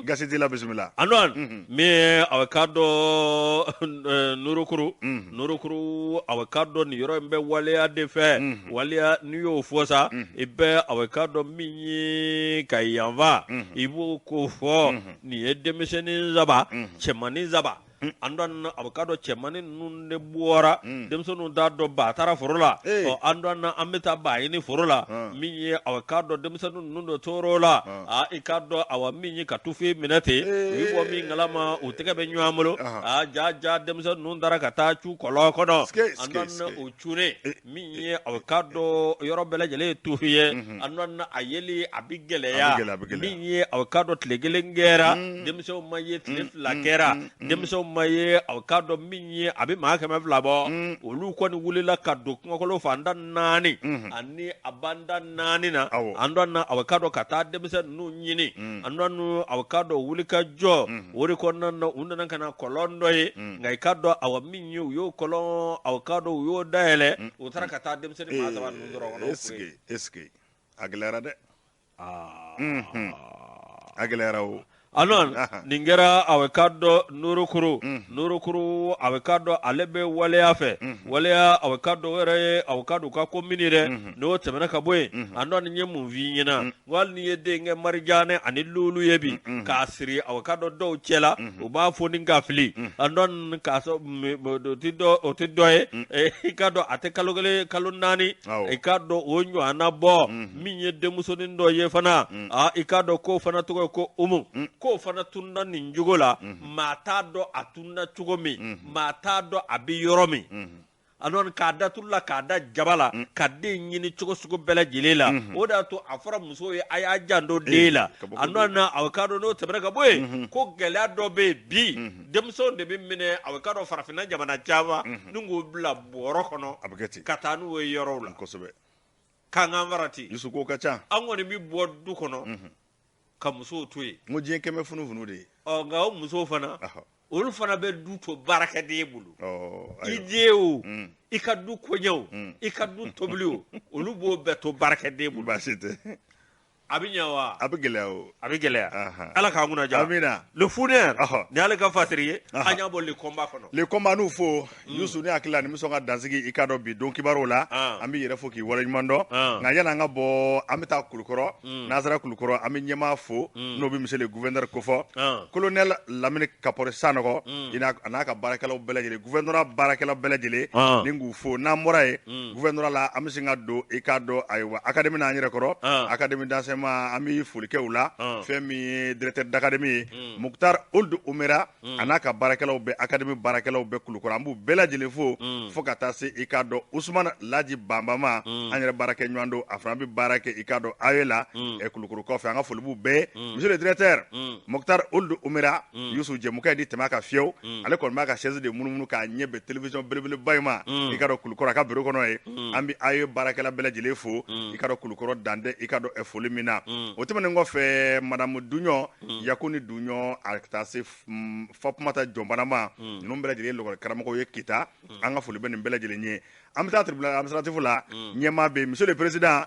Gasi t'i la, bisimila. Antoine, min ye a ka dɔn Nurukuru, Nurukuru, a ka dɔn nin yɔrɔ in bɛ waleya de fɛ. Waleya, n'i y'o fɔ sa, i bɛ a ka dɔn min ye ka yanfa, i b'o ko fɔ. Nin ye denmisɛnnin saba, cɛmannin saba. An dɔn a ka dɔn cɛmannin ninnu de bɔra, denmisɛnninw t'a dɔn ba taara foro la. Ɔ, an dɔn an bɛ taa ba ɲini foro la. Min ye a ka dɔn denmisɛnnin ninnu de tor'o la, a i ka dɔn, awa, min ye ka tufin minɛ ten, u bɛ bɔ min kalama, u tɛgɛ bɛ ɲɔgɔn bolo. A ja ja, denmisɛnnin ninnu taara ka taa cu kɔlɔn kɔnɔ. An dɔn o cunnen, min ye a ka dɔn yɔrɔ bɛɛ lajɛlen ye tufin ye. An dɔn a yeli a bɛ gɛlɛya. Min ye a ka dɔn tile kelen kɛra, denmisɛnw ma ye, tile 2 kɛra, denmisɛnw ma ye. A ka dɔn min ye a bɛ maa 200 bɔ, olu kɔni wulila ka don kungokolo fanda naani ani a banda naani na. An dɔn a ka dɔn ka taa denmisɛn ninnu ɲini. An dɔn a ka dɔn wuli ka jɔ o de kɔnɔna na, u nana ka na kɔlɔn dɔ ye. Nka i ka dɔn, awa, min ye u y'o kɔlɔn, a ka dɔn u y'o dayɛlɛ, u taara ka taa denmisɛnnin maa saba ninnu sɔrɔ kɔnɔ. Est-ce que a gɛlɛyara dɛ, a gɛlɛyara o. Alors, nin kɛra a ka dɔn Nurukuru. Nurukuru, a ka dɔn ale bɛ waleya fɛ. Waleya, a ka dɔn o yɛrɛ ye a ka dɔn u ka ko mini dɛ. N'o tɛmɛna ka bɔ yen, a dɔn nin ye mun f'i ɲɛna? Hali n'i ye den kɛ marijanɛ ani lulu ye bi k'a siri a ka dɔn dɔw cɛ la, u b'a fɔ ni ka fili. A dɔn k'a sɔrɔ o tɛ dɔ ye, i ka dɔn a tɛ kalo 1, kalo 4, i ka dɔn o ɲɔgɔnna bɔ. Min ye denmusonin dɔ ye fana, aa, i ka dɔn k'o fana tɔgɔ ye ko Umu, k'o fana tununa nin cogo la. Maa t'a dɔn a tununa cogo min, maa t'a dɔn a bɛ yɔrɔ min. A nɔ k'a da tulu la, k'a da jaba la, ka den ɲini cogo sugu bɛɛ lajɛlen la. O de y'a to a fɔra musow ye, a y'a janto den la. A nɔ na, a ka dɔn n'o tɛmɛna ka bɔ yen, ko gɛlɛya dɔ bɛ yen bi, denmisɛnw de bɛ minɛ, a ka dɔn farafinna jamana caman, ni k'u bila bɔrɔ kɔnɔ A bɛ kɛ ten. ka taa n'u ye yɔrɔw la. K'an k'an farati. Yusu, ko ka ca. An kɔni bɛ bɔ du kɔnɔ ka musow to yen. N ko diɲɛ kɛmɛ funufunu de ye. Ɔ, nka o musow fana, olu fana bɛ du to baarakɛden bolo. I den o, i ka du koɲɛ o, i ka du tobili o, olu b'o bɛɛ to baarakɛden bolo. Baasi tɛ. A bɛ ɲɛ wa? A bɛ gɛlɛya o. A bɛ gɛlɛya. Ala k'an kunna diya. Amina. Le Fourneur, ni ale ka fasiri ye, an y'a bɔ Le Combat kɔnɔ. Le Combat n'u fo, Yusu, ne hakili la nin bɛ sɔn ka dansigi i ka dɔn bi don kibaruw la. An b'i yɛrɛ fo k'i waleɲuman dɔn. Nka yanni an ka bɔ, an bɛ taa Kulukɔrɔ. N'an sera Kulukɔrɔ, an bɛ ɲɛmaa fo, n'o bɛ monsieur le gouverneur kofɔ, colonel Lamini Kapɔri Sanɔgɔ, a n'a ka baarakɛlaw bɛɛ lajɛlen, gouvernorat baarakɛlaw bɛɛ lajɛlen, ni k'u fo. N'an bɔra yen gouvernorat la, an bɛ sin ka don, i k'a dɔn, ayiwa, académie n'an yɛrɛ kɔrɔ, académie d'enseignement, an bɛ foli kɛ u la. Fɛn min ye directeur d'académie ye, Muktar Ould Umera, a n'a ka baarakɛlaw bɛɛ, académie baarakɛlaw bɛɛ Kulukɔrɔ, an b'u bɛɛ lajɛlen fo, fo ka taa se, i k'a dɔn, Usumana Laji Banbama, an yɛrɛ baarakɛ ɲɔgɔn don, a fana bɛ baara kɛ, i k'a dɔn, AE la Kulukɔrɔ kɔfɛ. An ka foli b'u bɛɛ, monsieur le directeur Muktar Ould Umera. Yusu, jɛmukan in di tɛmɛ a kan fiyewu. Ale kɔni b'a ka chaise de munumunu k'a ɲɛ bɛn télévision belebeleba in ma, i ka dɔn, Kulukɔrɔ, a ka bureau kɔnɔ ye. An bɛ AE baarakɛla bɛɛ lajɛlen fo, i ka dɔn, Kulukɔrɔ dantɛ, i ka dɔn, foli min na. O tɛmɛnen kɔfɛ, madame Duɲɔ Yakuni Duɲɔ, a ka taa se Fatumata Jɔnbanama, ninnu bɛɛ lajɛlen ye lakɔli karamɔgɔw ye Kita. An ka foli bɛ nin bɛɛ lajɛlen ye. An bɛ taa tribunal administratif la, ɲɛmaa bɛ yen, monsieur le président.